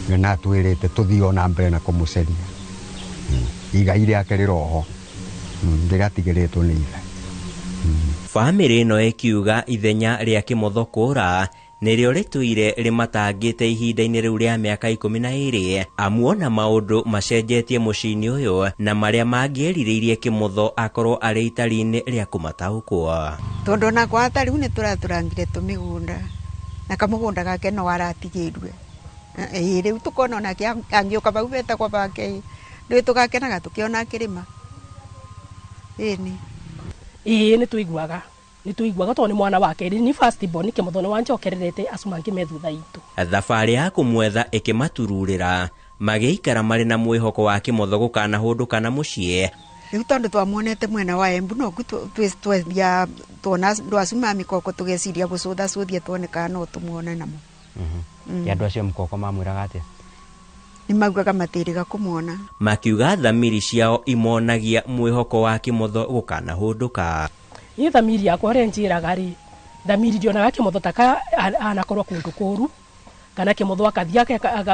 na atwĩrĩte tũthiĩ ona mbere na kũmũceria igai rĩake rĩroho rĩratigĩrĩtwo nĩ ithe. Bamĩrĩ ĩno ĩkiuga ithenya rĩa Kimotho kũra nĩrĩo rĩtũire rĩmatangĩte ihinda-inĩ rĩu rĩa mĩaka 12 amu ona maũndũ macenjetie mũciĩ-inĩ ũyũ na marĩa mangĩerirĩirie Kimotho akorwo arĩ itari-inĩ rĩa kũmataũkwo. Tondũ ona kwa ta rĩu nĩ tũratũrangire tũmĩgũnda na kamũgũnda gake no aratigĩirwe ĩĩ rĩu tũkona onake angĩũka vau betagwo bake rĩu tũgakenaga tũkĩona akĩrĩma ĩni. Ĩĩ nĩ tũiguaga tondũ nĩ mwana wake nĩ first born Kimotho nĩ wanjokererete acio mangĩ me thutha itũ. Thabarĩ ya kũmwetha ĩkĩmatururĩra magĩikara marĩ na mwĩhoko wa Kimotho gũkanahũndũka na mũciĩ. Rĩu tondũ twamuonete mwena wa Embu no twethia tuona andũ acio ma mĩkoko tũgeciria gũcũthacũthia tuone kana no tũmuone namo. Andũ acio mĩkoko mamwĩraga atĩa? Nĩ maugaga matĩrĩga kũmuona. Makiuga thamiri ciao imonagia mwĩhoko wa Kĩmotho gũkanahũndũka. Niĩ thamiri yakwa ũrĩa njĩraga rĩ, thamiri ndionaga Kĩmotho taka anakorwo kũndũ kũru, kana Kĩmotho akathiĩ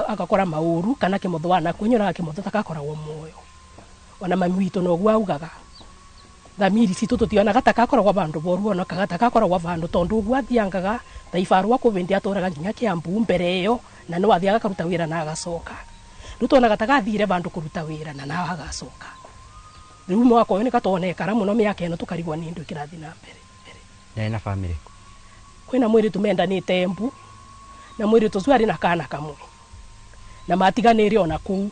agakora maũru, kana Kĩmotho anakua, nyonaga Kĩmotho takakoragwo muoyo. Ona mami witũ noguo augaga. Thamiri citũ tũtionaga takakoragwo vandũ boru, ona kaga takakoragwo vandũ tondũ ũguo athiangaga ta ibarũa kũbĩndĩ atũraga nginya Kiambu mbere ĩyo, na no athiaga akaruta wĩra na agacoka. Rĩu tuonaga tagathire vandũ kũruta wĩra na nawe agacoka. Rĩu mwaka ũyũ nĩkatonekara mũno mĩaka ĩno tũkarigwo nĩ indo kĩrathiĩ na mbere. Ndarĩ na bamĩrĩ? Kwĩna mwĩrĩtu mendanĩte Embu, na mwĩrĩtu ũcio arĩ na kana kamwe, na matiganĩire ona kũu.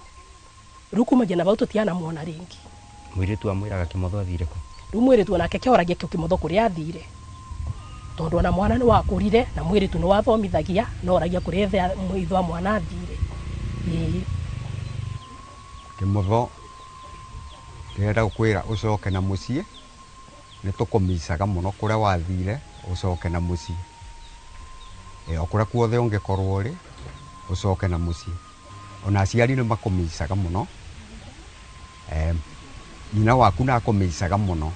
Rĩu kumagia na vau tũtianamuona rĩngĩ. Mũirĩtu amwĩraga Kĩmotho athire kũ? Rĩu mwĩrĩtu onake kĩoragia kĩu Kĩmotho kũrĩa athire, tondũ ona mwana nĩwakũrire na mwĩrĩtu nĩwathomithagia, no oragia kũrĩa ithe wa mwana athire. Ĩĩ. Kĩmotho ndĩrenda gũkwĩra ũcoke na mũciĩ, nĩ tũkũmicaga mũno kũrĩa wathire ũcoke na mũciĩ. O kũrĩa kuothe ũngĩkorwo ũrĩ ũcoke na mũciĩ. Ona aciari nĩ makũmicaga mũno. Nyina waku nĩ akũmicaga mũno.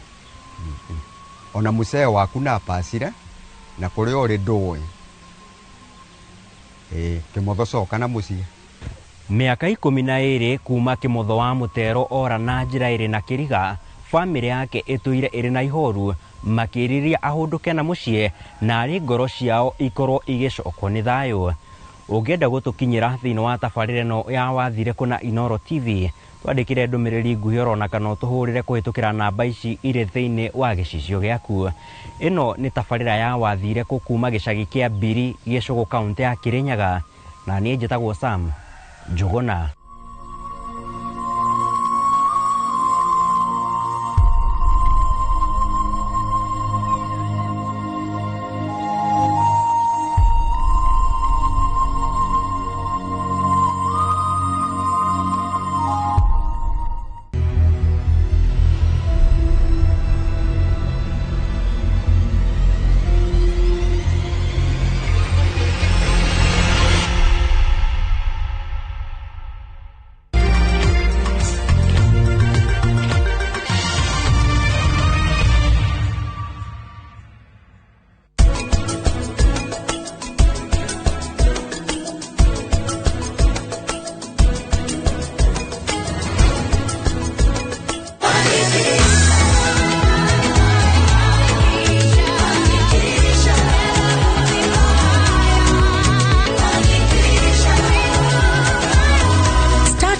Ona mũcee waku nĩ apacire na kũrĩa ũrĩ ndũĩ. Kĩmotho coka na mũciĩ. Mĩaka 12 kuma Kĩmotho wa Mũtero ora na njĩra ĩrĩ na kĩriga, bamĩrĩ yake ĩtũire ĩrĩ na ihoru, makĩrĩria ahũndũke na mũciĩ na arĩ ngoro ciao ikorwo igĩcokwo nĩ thayũ. Ũngĩenda gũtũkinyĩra thĩinĩ wa tabarĩra ĩno ya Wathire Kũ na Inooro TV, twandĩkĩre ndũmĩrĩri nguhĩ orona kana ũtũhũrĩre kũhĩtũkĩra namba ici irĩ thĩinĩ wa gĩcicio gĩaku. Ĩno nĩ tabarĩra ya Wathire Kũ kuma gĩcagi kĩa Mbiri, Gĩcũgũ, kaũntĩ ya Kĩrĩnyaga, na niĩ njĩtagwo Sam Njũgũna.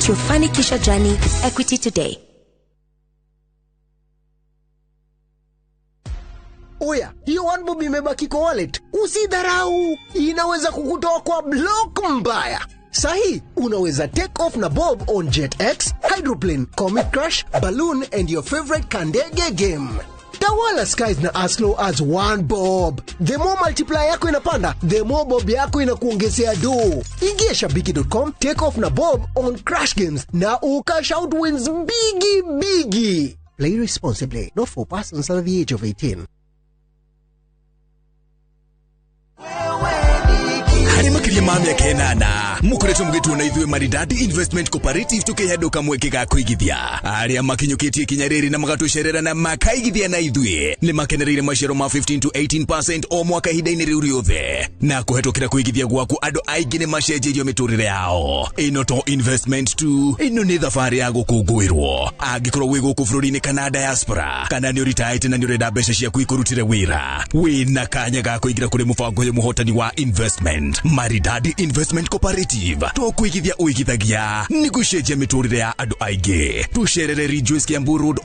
Your Fanikisha journey with Equity today. Oya, hiyo one bob imebaki kwa wallet. Usidharau, inaweza kukutoa kwa block mbaya. Sahi, unaweza take off na bob on JetX, Hydroplane, Comet Crash, Balloon and your favorite Kandege game. Tawala skies na as low as 1 bob. The more multiplier yako inapanda, the more bob yako inakuongezea do. Ingia shabiki.com, take off na bob on Crash Games na ukash out wins biggie biggie. Play responsibly. Not for persons under the age of 18. Harĩ makĩria ma mĩaka 8 mũkoretwo mũgĩtuo na ithuĩ Maridadi Investment Cooperative tũkĩhe kamweke ga kũigithia. Arĩa makinyũkĩtie ikinya rĩrĩ na magatũcerera na makaigithia na ithuĩ nĩ makenereire maciaro ma 15 to 18% o mwaka ihinda-inĩ rĩu rĩothe, na kũhetũkĩra kũigithia gwaku andũ aingĩ nĩ macenjeirio mĩtũrĩre yao. Ĩno to investment tu, ĩno nĩ thabarĩ ya gũkũngũĩrwo. Angĩkorwo wĩ gũkũ bũrũri-inĩ kana diaspora, kana nĩ ũritaĩte na nĩ ũrenda mbeca ciaku ikũrutĩre wĩra, wĩna kanya ga kũingĩra kũrĩ mũbango ũyũ mũhotani wa investment. Maridadi Investment Cooperative to kuigithia uigithagia ni gucenjia miturire ya andu aingi. Tucerere Ridgeways Kiambu Road.